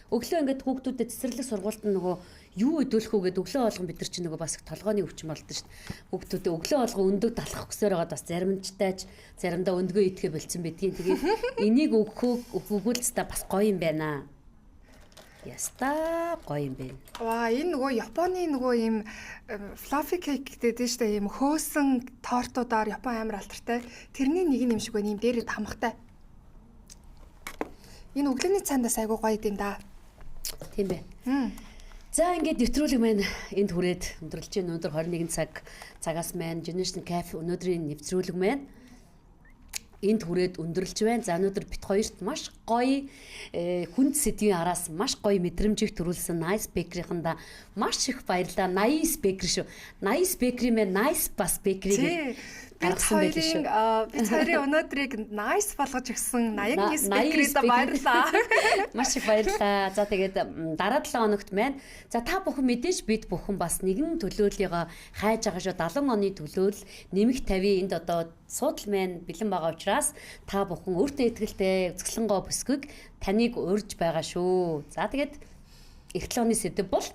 Өглөө ингээд хүүхдүүдэд цэцэрлэг сургуульд нөгөө юу идүүлэх үү гэдээ өглөө болгон бид нар чинь нөгөө бас их толгойн өвчин болдсон шүү дээ. Хүүхдүүдэд өглөө болгон өндөг талах гэсээр байгаад бас заримчтайч заримдаа өндгөө идэхэ болцсон байдгийн. Тэгээд энийг өгөх өгвөл та бас гоё юм байна. Яста гоё юм байна. Ваа, энэ нөгөө Японы нөгөө ийм fluffy cake гэдэг нь шүү дээ. Ийм хөөсөн тортуудаар Япон амар алдартай. Тэрний нэг юм шиг байна. Ийм дээрээ тамхтай. Энэ өглөөний цайндаас айгуу гоё юм да. Тийм бэ. За, ингээд нэвтрүүлэг маань энд хүрээд өндөрлөж байна. Өнөөдөр 21 цагаас маань Generation Cafe өнөөдрийн нэвтрүүлэг маань энд хүрээд өндөрлөж байна. За, өнөөдөр бид хоёрт маш гоё хүнд сэдвийн араас маш гоё мэдрэмжийг төрүүлсэн Nice Bakery-хэнда маш их баярлалаа. Nice Bakery шүү. Nice Bakery маань Nice бас Bakery гаргасан байх шүү. Бид хоёрын өнөөдрийг nice болгож өгсөн 89 Bakery-д баярлалаа. Маш их баярлалаа. За, тэгээд дараа 7 хоногт маань, за, та бүхэн мэдээж бид бүхэн бас нэгэн төлөөллийгөө хайж байгаа шүү. 70 оны төлөөлөл нэмэх 50 энд одоо суудал маань бэлэн байгаа учраас та бүхэн өөртөө итгэлтэй үзэсгэлэнгаа бүсгүйг таныг урьж байгаа шүү. За, тэгээд эх 7 оны сэдэв бол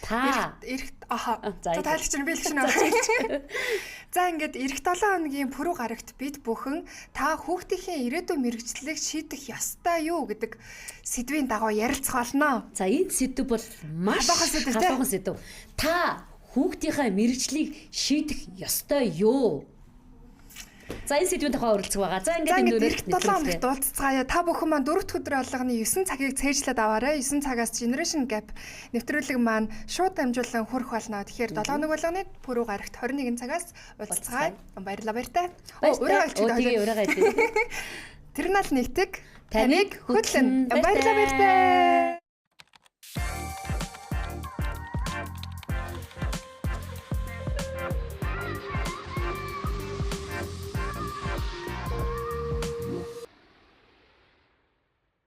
та Ирэх, аха. За, тайлбарч нь би хэлэх нь. За, ингээд ирэх 7 хоногийн пүрэв гарагт бид бүхэн та хүүхдийнхээ ирээдүйн мэргэжлийг шийдэх ёстой юу гэдэг сэдвийн дагуу ярилцах болно. За, энэ сэдэв бол маш халуухан сэдэв. Та хүүхдийнхээ мэргэжлийг шийдэх ёстой юу? За, энэ сэдвийн тухай ярилцах байгаа. За, ингээд энэ ирэх 7 хоногт уулзцгаая. Та бүхэн маань дөрөв дэх өдөр болгоны 9 цагийг цээжлээд аваарай. 9 цагаас Generation Gap нэвтрүүлэг маань шууд дамжуулан хүрэх болно. Тэгэхээр 7 хоног болгоны пүрэв гарагт 21 цагаас уулзцгаая. Баярлалаа, баяртай. Оо, өөрөө өөрийгөө Тэр нал нэгтэг таныг хөтлөн. Баярлалаа, баяртай.